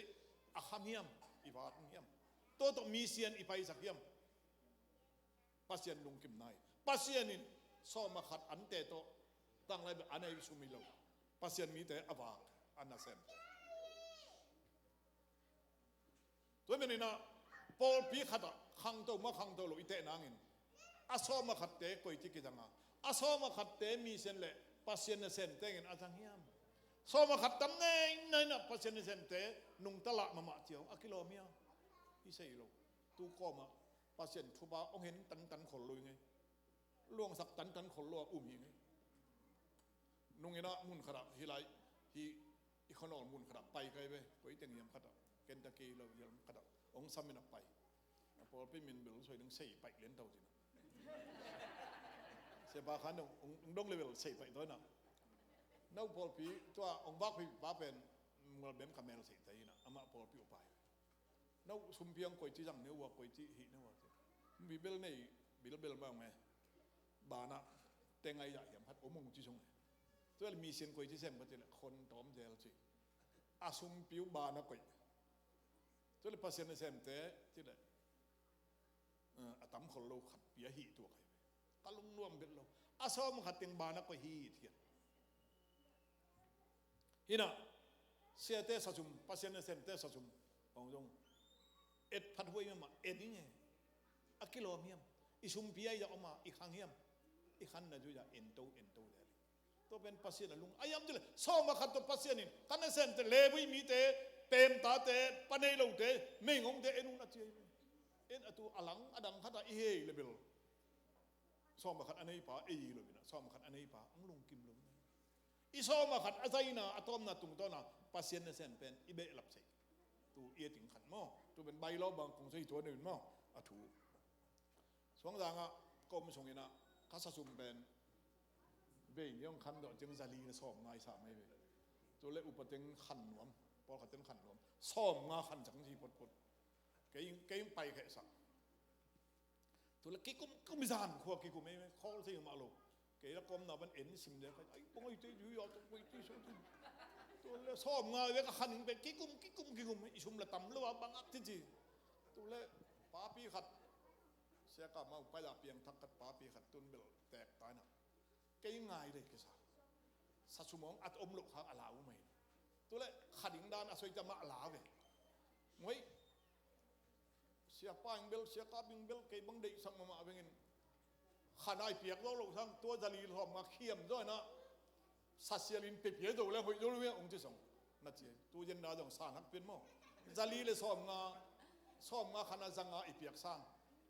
a kham hiam, i vat hiam? Tua tawh mission i paisak hiam? Pasian lungkim nai. Pasian in sawm ah khat ante tawh tanglai bek a nei sum hi lo. Pasian mite a vak a nasem. Tua manin ah pawlpi khat ah khangto maw khangto lo i teh nangin a sawm ah khatte koici kizang a, a sawm ah khatte mission le Pasian nasem tengin a zang hiam? Sawm ah khat tam nei nei in ah Pasian nasemte nungta lah mahmah ci hong a kilawm hiam? I sei lo. Tu kawm ah Pasian thupha hong hen tantan khol lo hi ngei. Luangsak tantan khol lo a um hi ngei. Nung in ah mun khat ah hi lai, hi i khuanawl mun khat ah pai kai ve, koi teng hiam khat ah, Kentucky lo hiam khat ah hong sam in ah pai. A pawlpi min bel soi ding, Sei Paih lian tau cin ah. Siapa khan dong, hong, hong dong le bel Sei Paih tawi na. No pawlpi tua hong vak pi pa pen Mual Bem Khamel Sei Taih hi na, amah pawlpi upa hi. No sumpi ang koici zang ne uh a, koici hih ne uh a ci. Mi bel nei bilbel mah ong e. Banah teng ai zah hiam khat om ong ci sung e. Tua leh mission koici sem ka ci leh khon tawm zel ci. A sumpi uh banah koih. Tua leh Pasian nasemte ci leh, eh, a tam khol lo khat pi a hih tuak ai ve. Ka lungnuam bet lo. A sawm khat teng banah koih hi thian. Hi na, siate sa sum, Pasian nasemte sa sum, hong zong et phat huai mahmah, et ing e. A kilawm hiam? I sumpi ai zah om a, i khang hiam? I khanna zui zah ento, ento lel. Tua pen Pasian a lung a hiam ci leh sawm ah khat tawh Pasian in ka nasemte, lebuih mite, pemtate, pa nei lote, meingongte en un a ci ai ve. En a tu a lang a dang khat ah i hei le bel sawm ah khat a neipa ei lo in ah, sawm ah khat a neipa ang lungkim lo in ah. I sawm ah khat a zaina, a tawmna tungtawna Pasian nasem pen i behlap sei. Tu i a ting khan maw? Tu pen bailo bang kong sei tua nei un maw? A thu. Suangzang ah ka om sung in ah ka sa sum pen vei ni hong khan dawh ciang zali le sawm nga i sa mai ve. Tu le upa teng khan nuam, pawlkhat teng khan nuam, sawm nga khan cang ci potpot. Kei, kei pai kheh sak. Tu le kikum, kum zan khua kikum ei, khawl thei mah lo. Kei la kawmna ban en sim dek ai, bang ai te ju ya tok pai ti so ti. Tu le sawm nga ve ka khan ing pen kikum, kikum, kikum, i sum la tam lo a bang ak ti ci. Tu le papi khat, sia ka mau pai la piang thak khat papi khat tun bel tek tai na. Kei ngai le kisa. Sa sum hong at om lo kha a lau mai. Tu le kha ding dan a soi ta mah a lau ve. Ngoi. Siapa ing bel, siapa ing bel, kei bang deihsak mahmah bengin. Kha nai piak lo lo sang, tua zali lawm nga khiam zaw na. Sa sial in pe pia zo le hoih zo lo ong ci song. Na ci, tu zen na zong sa nak pian maw. Zali le sawm nga, sawm nga kha na za nga i piak sang.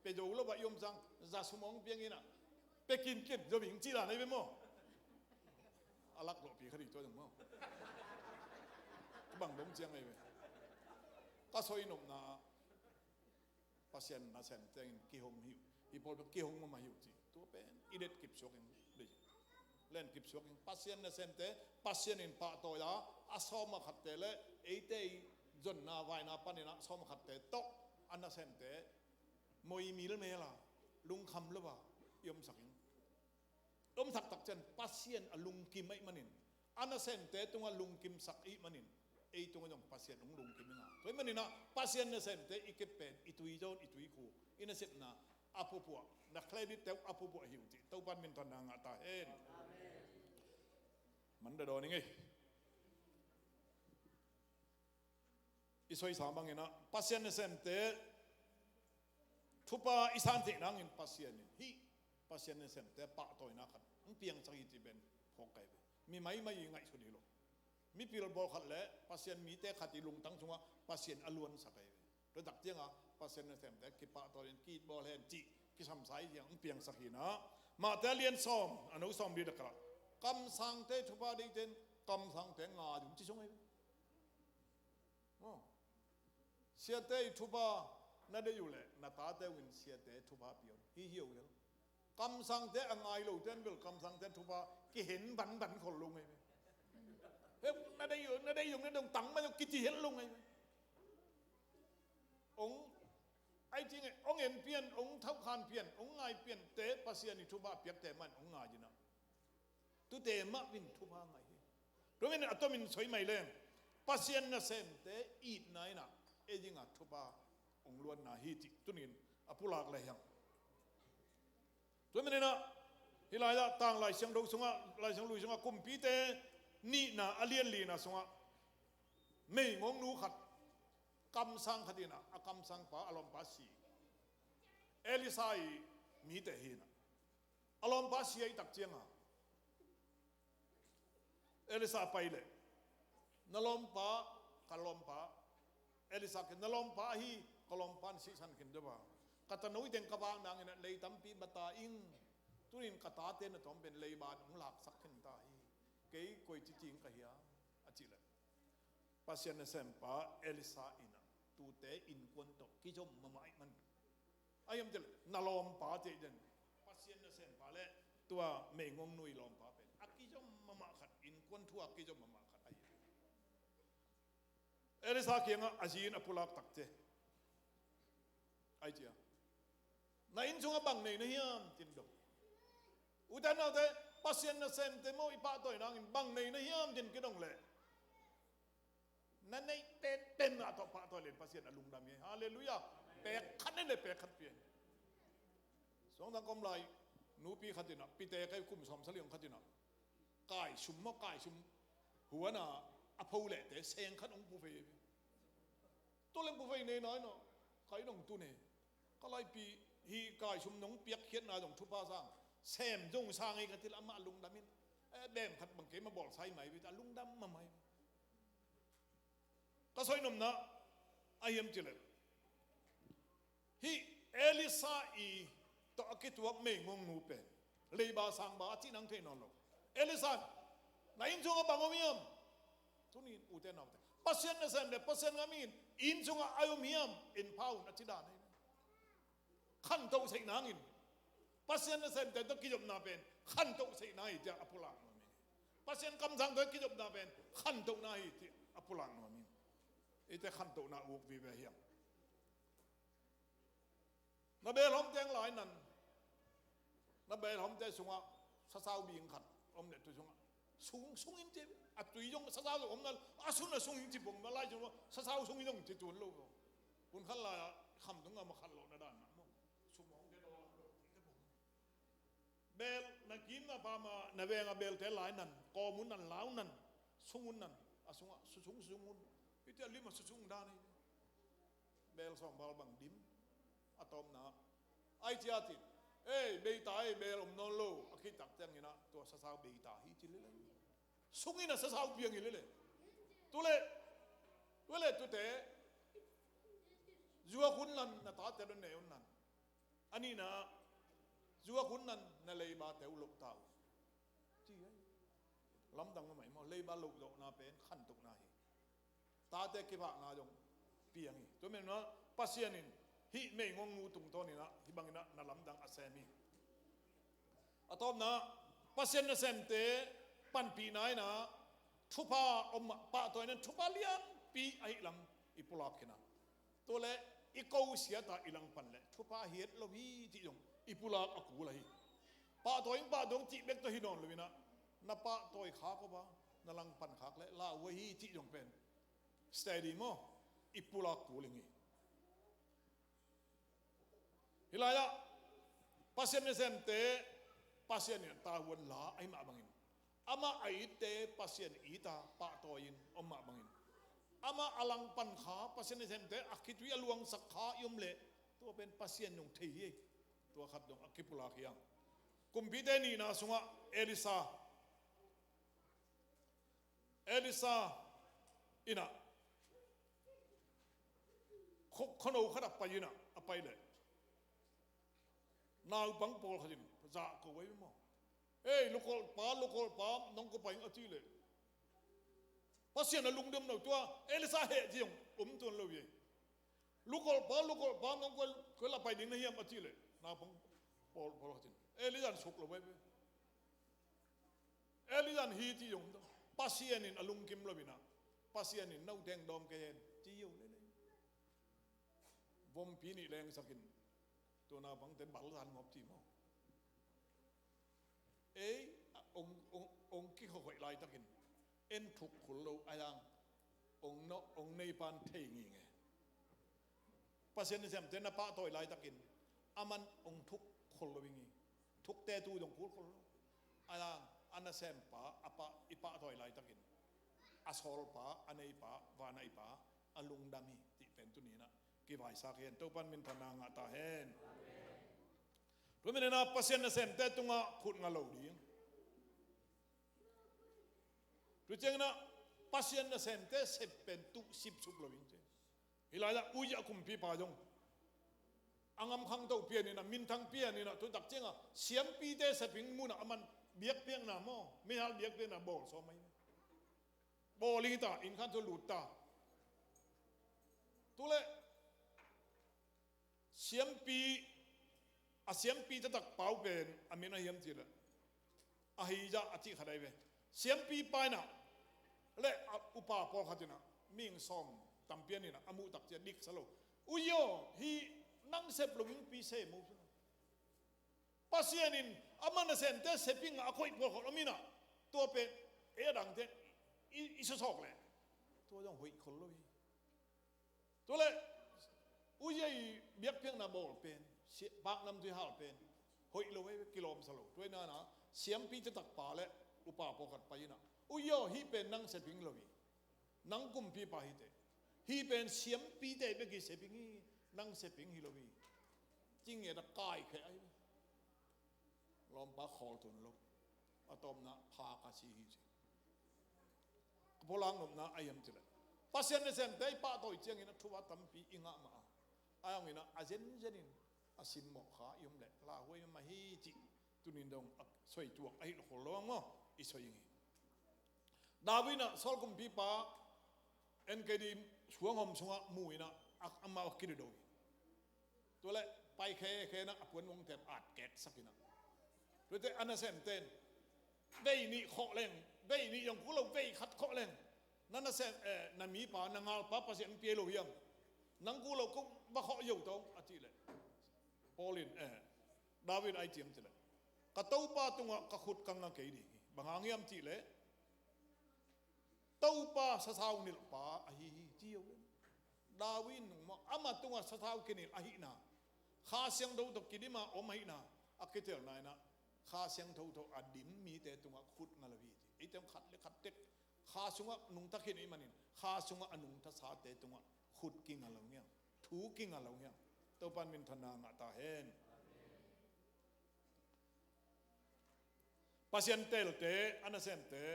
Pe zo lo ba i om sang, za sum hong piang in ah. Pe kin kin, zo bing ci la nei be maw. A lak lo pi kha di tua zong maw. Bang dong ciang ai be. Ka soi nopna Pasian nasem tengin kihong hi uh. Hi pawl pen kihong mahmah hi uh ci. Tua pen i let kip suak in. Len kip suak in. Pasian nasemte, Pasian in pahtawi a, a sawm a khatte le eite i zonna vaina panin a sawm a khatte tawh a nasemte moi mil mel a, lungkham lo a i omsak in. Om taktak ciang Pasian a lungkim ahih manin, a nasemte tungah lungkimsak ahih manin, ei tungah zong Pasian hong lungkim hi nga. Tua ahih manin ah Pasian nasemte i kep pen i tui zawn, i tui khu, i nasepna a phuaphuah, na credit teuh a phuaphuah hi uh cih Topan minthanna ngah ta hen. Amen. Man dadaw ning ei. I soisa bangin ah Pasian nasemte thupha i san theih nangin Pasian in hih Pasian nasemte pahtawina khat hong piangsak hi cih pen phawk kai ve. Mi maimai i ngaihsut hi lo. Mipil bawl khat le Pasian mite khat i lungtang sungah Pasian a luansak kai ve. Tua tak ciangah Pasian nasemte kipahtawi in ki-it bawl hen cih kisamsa i ciang hong piangsak hi na. Mahte a lian sawm, a neu sawm li dakah, kamsangte thupha deihte in kamsangte ngai un ci sung ahi ve. Aw. Siate i thupha na deih uh leh na tate uh in siate thupha pia un. Hi hi uh hi lo. Kamsangte a ngai lote in bel kamsangte thupha kihen banban khol lo ngai ve. He, na deih uh, na deih uh, na deih uh, tang mah uh kiti het lo ngai ve. Ong, ai ci nge, ong en pian, ong thaukhan pian, ong ngai piante Pasian i thupha piakte mah in ong ngai ding a. Tute mah in thupha ngai hi. Tua manin a tomin soi mai leng Pasian nasemte itna in a, ei dingah thupha ong luanna hi cih tuni-in a pulak le hiang. Tua manin a, hih lai-ah tang Lai Siangtho sungah, Lai Siangtho sungah Kumpite nihna a lian lina sungah meigongnu khat, kamsang khat in a, a kamsangpa, a lawmpa si. Elisha i mite hi na. A lawmpa si ahih tak ciangah Elisha pai leh, na lawmpa, ka lawmpa, Elisha kiang, na lawmpa ahi, ka lawmpa in sihsan khin deuh a, ka tano teng ka vak nangin a lei tampi bata ing. Tuni-in ka tate na tawm pen leiba in hong laksak khin ta hi. Kei koici ci ing ka hiam? A cih leh Pasian nasempa Elisha in a, tute innkuan tawh kizom mahmah ahih man. A hiam cih leh na lawmpa cih den, Pasian nasempa le tua meigongnu i lawmpa pen a kizom mahmah khat, innkuan thu a kizom mahmah khat ahi. Elisha kiangah a zi in a pulak tak ciang, ai cia, na inn sungah bang nei na hiam? Ci-in dong. Ute naute, Pasian nasemte maw, i pahtawi nangin bang nei na hiam? Ci-in kidong leh, na neih penpen ah tawh pahtawi leng Pasian a lungdam hi. Halleluiah. Pek khat nei leh pek khat pia hi. Suangtang ka om lai nupi khat in a, pite kai kum sawmsagih hong khat in a, kaisum maw, kaisum huan a, a pho lehte seng khat hong pu phei hi. Tua leng pu phei nei nai na, kai nong tu ne. Ka laipi, hih kaisum nong piakkhiatna zong thupha sang, sem zong sang ei ka cih leh amah lungdam in, eh, bem khat bang keimah bawlsa hi mai ve, a lungdam mahmah hi. Ka soi nopna a hiam cih leh, hih Elisha i tawh a kituak meigongnu pen leiba sangba a cih nang thei nawn lo. Elisha, na inn sungah bang om hiam? Tuni-in ute naute, Pasian nasem le Pasian ngam in inn sungah a om hiam? En pha un, a ci dan hi. Khantoh theih nangin, Pasian nasemte tawh kizopna pen khantoh theihna hi, ci-a a pulak nuam hi. Pasian kamsang tawh kizopna pen khantohna hi, ci-a a pulak nuam hi. Eite khantohna uk vive hiam? Na belhawm teng lai nan, na belhawmte sungah sasau bing khat om leh, tu sungah sung, sung in ci, a tui zong, sasau zong om na, a sun a sung in ci pong, na lai sung, sasau sung in zong ci tuan lo. Hun khat lai-ah kham tung a ma khat lawhna dan mah maw. Sum hong ke daw, bel na kim na pam a, na veng a belte lai nan, kawm un nan, lau nan, sung un nan, a sungah su sung, su sung un. Hih teh a lim a su sung dan hi. Bel sawm val bang dim. A tawpna, ai cia cin, ei, bei ta ei, bel om nawn lo, a khit tak ciangin ah tua sasau bei ta hi ci lel. Sung in a sasau piang hi lel. Tu leh, tu leh tute, zuak un nan, na tate dong ne un nan. A nihna, zuak un nan, na leibate uh loh ta un, ci hi. Lamdang mahmah hi maw, leiba loh zawhna pen khantohna hi. Tate kipahna zong piang hi. Tua manin ah Pasian in hih meigongnu tungtawn in ah hih bangin ah na lamdang a sem hi. A tawpna, Pasian nasemte panpihna in ah thupha om mah, pahtawina in thupha lianpi ahih lam i pulak khin a. Tua leh i ko siat a i langpan leh thupha hi het lo hi cih zong i pulak a kul ahi. Pahtawi in, pahtawi in cih bek tawh hi nawn lo in ah, na pahtawi khak uh a, na langpan khak leh lau uh ahi cih zong pen steady maw, i pulak kul ing hi. Hih lai-ah Pasian nasemte Pasian in a tavuan la ahih mah bangin, amah a itte Pasian it a pahtawi in om mah bangin, amah a langpan kha, Pasian nasemte a khitui a luangsak kha i om leh, tua pen Pasian zong thei hi. Tua khat zong a kipulak hi hang. Kumpite nihna sungah Elisha, Elisha in ah, Kho, khuano khat ah pai in ah, a pai leh naupang pawlkhat in zahko ahi maw. "Ei, lokal pa, lokal pa, nong kua pai ing?" a cih leh, Pasian a lungdam lo, tua Elisha heh ci zong om tuan lo hi. "Lokal pa, lokal pa, nong kua, kua la pai ding na hiam?" a cih leh, naupang pawl, pawlkhat in, "Elisha in suk lo ahi ve. Elisha in hi," ci zong, Pasian in a lungkim lo in ah, Pasian in, "Note hong dawm kei hen," ci hi lo lel hi. Vompi nih lengsak in, tua naupangte bal zan ngawp ci maw. Ei, ong, ong, ong kikhawkhoih laitakin en thuk khol lo a hiang, ong nawh, ong neipan thei ngingei. Pasian nasemte na pahtawi laitakin aman ong thuk khol lo ngingei. Thukte tu zong kul khol lo. A hiang, a nasempa, a pah, i pahtawi laitakin a sawlpa, a neipa, vana i Pa a lungdam hi cih pen tuni in ah kivaisak hi hen. Topan minthanna ngah ta hen. Tua manin ah Pasian nasemte tungah khut nga lo ding. Tua ciangin ah Pasian nasemte sep pen tuh sipsup lo ding ci. Hih lai-ah Uzziah kumpipa zong a ngam khangto pian in ah, minthang pian in ah, tu tak ciangah siampite sep ing, munah aman biakpiakna maw, meihal biakpiakna bawl sawm ahi. Bawl ing ta, inn khan thu lut ta. Tu leh siampi, a siampi taktak pa uh pen a min a hiam cih leh, Ahijah a cih khat ahi ve. Siampipa in ah leh a upa pawlkhat in ah, mihing sawm tampi an in ah, a muh tak ciang dik sa lo. "Uzziah aw, hih nang sep lo ding pi sem o," ci. Pasian in ama nasemte sep ing a, a koih pawlkhat om in ah, tua pen ei a dangte i, i sawsawk leh tua zong hoih khol lo hi. Tua leh Uzziah i biakpiakna bawl pen, si-, paknamtui hal pen hoih lo hi, kilawmsa lo. Tua hi in ah siampi taktak pa leh upa pawlkhat pai in ah, "Uzziah aw, hih pen nang sep ing lo hi. Nang kumpipa hi teh. Hih pen siampite bek i sep ing hi, nang sep ing hi lo hi," ci ngiat a kaikhia ahi. Lawmpa khawl tuan lo. A tawpna pha ka si hi ci. Ka pulak nopna a hiam cih leh, Pasian nasemte i pahtawi ciangin a thu a tampi i ngah mah a, a hang in ah a zenzen in a simmawh kha i om leh lauhuai mah hi cih tuni in dong a soi tuak ahih lo khol lo ang maw, i soi ing hi. David in ah Saul kumpipa En-Gedi suanghawm sungah mu in ah, a, amau a kido hi. Tua leh pai khekhe in ah a puanmuang tep at keksak in ah, tuate a nasemte in, "Vei nih khawh leng, vei nih zong kul lo, vei khat khawh leng, na nasem, eh, na mipa, na ngalpa Pasian pia lo hiam? Nang kul lo, ko va khawh zo tawh," a cih leh, Paul in, eh, David a i ciam cih leh, "Ka Topa tungah ka khut ka nga kei ding hi. Bang hang hiam cih leh Topa sasau nilhpa ahi hi," ci hi lo. David nungmah ama tungah sasau kinilh ahihna, Kha Siangtho tawh kidim a om ahihna a kitelna in ah, Kha Siangtho tawh a dim mite tungah khut nga lo hi ci. Eite hong khat le khat tek Kha sungah nungta khin ahih manin, Kha sungah a nungta sate tungah khut kinga lo ngiang, thu kinga lo ngiang. Topan minthanna ngah ta hen. Pasian teelte, a nasemte,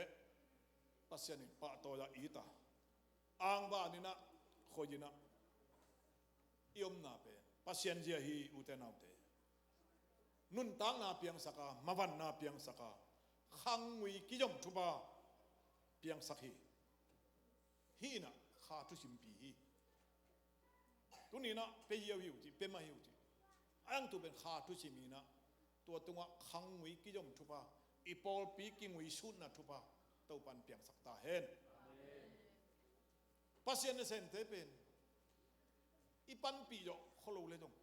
Pasian in pahtawi a it a, angvan in ah, khoi in ah i omna pen Pasian zia hi, ute naute. Nuntakna piangsak a, mavanna piangsak a, khangngui kizom thupha piangsak hi. Hih in ah Kha thusimpi hi. Tuni in ah pe hi uh hi uh cih, pe mah hi uh cih. A hang tu pen Kha thusim hi in ah, tua tungah khangngui kizom thupha, i pawlpi kinguisutna thupha Topan piangsak ta hen. Pasian nasemte pen i panpih zawh khol lo le zong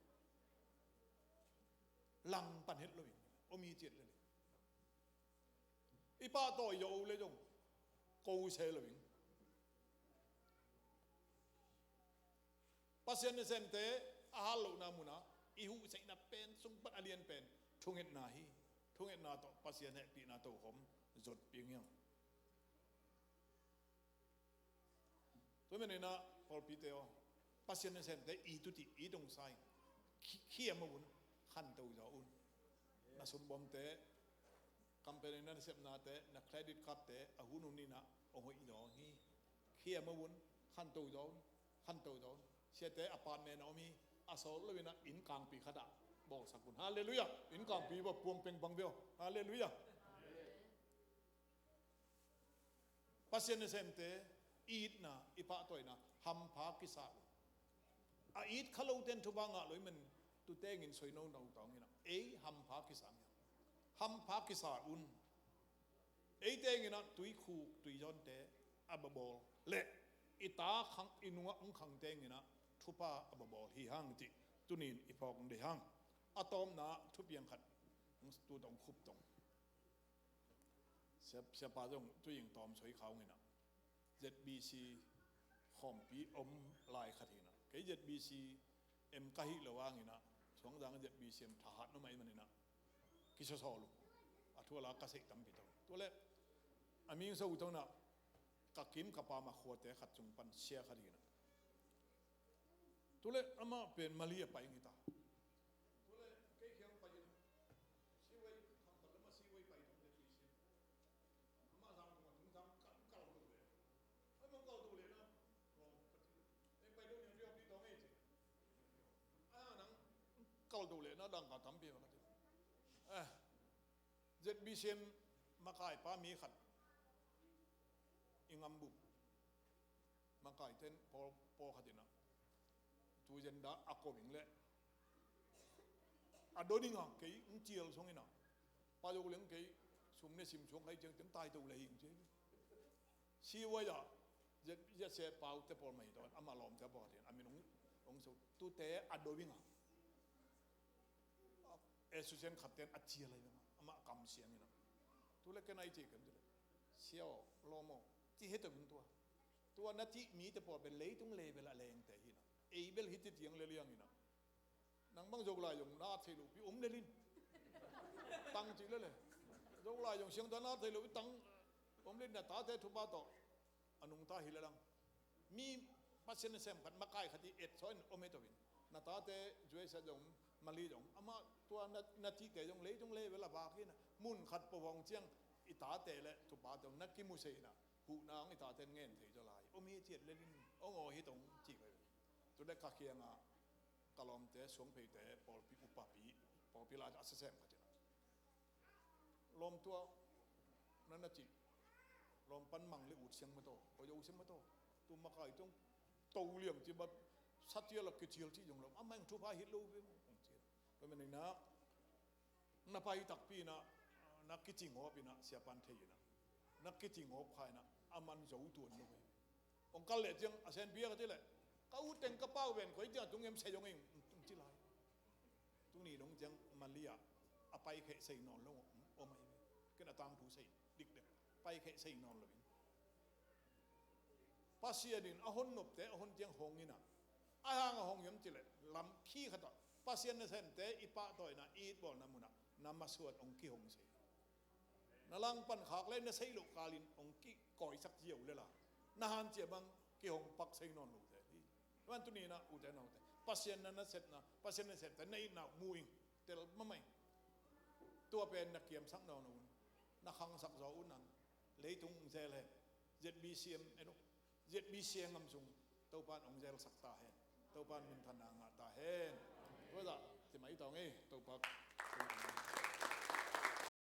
langpan het lo in om hi ciat le le. I pahtawi zawh le zong ko se lo in. Pasian nasemte a hal lohna munah i huhsaihna pen sung pan a lian pen thungetna hi. Thungetna tawh Pasian hehpihna tokhom zotpih ing hiang. Tua manin ah pawlpite aw, Pasian nasemte it uh cih, it hong sa ing. Khi-, khiam uh un, khanto zaw un. Na sumbawmte, company na nasepnate, na credit cardte a hun hun in ah hong hoih zaw hi. Khiam uh un, khanto zaw un, khanto zaw un. Siate apartment a om hi. A sawt loin ah inn kangpi khatah bawlsak un. Halleluiah. Inn kangpi bawk puang peng bang bia. Halleluiah. Pasian nasemte itna, i pahtawina hampha kisa un. A it kha lote in thupha ngah lo ahih manin tutengin soi nono tawng inah ei hampha kisa un. Hampha kisa un. Ei tenginah tuikhuk tuizawnte a babawl le i ta khang, i nungah hong khang tenginah thupha a babawl hi hang cih tunin i phawk ding hang. A tawpna thupiang khat tu tawh khup tawh. Sia, siapa zong tuing tawm soi kha hong inah Z B C khawmpi om lai khat hinah kei Z B C M ka hih lo hanginah Suangzang Z B C M thahat nuam ahih maninah kisawsawl uh. A thu a la ka seih tampi tawh. Tua le a ming so uh tawh inah ka kim ka pam a khuate khat sung pan sia khat hinah. Tua le amah pen Mali a pai ngi ta. Tua le kei khiang pai in siwai khang khat lam a siwai pai tawh Z B C M. Amah zang tungah tungzang kal, kal tuk le. Ai, mong kal tuk le na. Ei pai lo ni riau pi tawng ei ci. A nang kal tuk le na dang ka tampi ma ka ti. Eh, Z B C M makai pa mi khat i ngam bup. Makai ten pawl, pawl khat inah tu zenda a ko ing le a do ding a kei ng cial song inah pa zo leng kei sum ne sim suang kai ciang ciang tai to le hing ci. Siwai ah Z, Z C pau te pawl mai to ama lawm te pawl khat in a min ong, ong so tute a do ing a. Association khat ten a cial lai ing a ama kam siang inah. Tu le ken ai ci kem ci le. Sia aw, lawm aw, ci he to ing tua. Tua na cih mite pawl pen leitung level a lengte hinah. Ei bel hiti tiang le liang inah. Nang bang Zolai zong na thei lo pi om le lin. Tang cih le le. Zolai zong siang tua na thei lo pi tang om le lin na tate thupha tawh. A nungta hi le lang. Mi Pasian nasem khat makai khat i et saw in om he to in. Na tate U S A zong Mali zong. Amah tua na, na cihte zong leitung level a vak hinah. Mun khat pawh hong ciang i tate le thupha tawh na kimu sei inah. Huhna hong i taten ngen thei zaw lai om hi ciat le lin ong aw hi tong ci ko hi. Tu le ka khiangah ka lawmte suangpheite pawlpi upapi pawlpi lai a sasem khat inah lawm tua na na cih lawm pan mang le ut siang ma taw, aw zo siang ma taw. Tu makai tong to liang ci bat satia la kicial ci zong lawm a mang thupha hit lo ve mong ci. Tua man inah na pai takpi inah na kicing hawp inah siapan thei inah na kicing hawp kha inah a man zo tuan lo ve. Ong kal leh ciang a senpi a ka ti leh ka ut teng ka pau ven koi ciang a tung em sei ong ing ong ci lai. Tuni dong ciang Mali ah a paikheh sei nawn lo om ahi ve. Ken a tangthu sei dikdek paikheh sei nawn lo in. Pasian in a hon nopte a hon ciang hong inah a hang a hong hiam ci leh lam khi khatah Pasian nasemte i pahtawina i itbawlna munah na masuan hong kihong sei. Na langpan khak le na sei loh kalin hong kikawisak ziau le la na hanciam bang kihong pak sei nawn lote hi. Tuan tuni inah ute naute Pasian na nasemna Pasian nasemte na itna uh mu ing. Tel mamai. Tua pen na kiamsak nawn lo un na khangsak zaw un nang leitung zel hen. Z B C M en uh Z B C M ngam sung Topan ong zelsak ta hen. Topan minthanna ngah ta hen. Tua zah timai tawng ei Topa.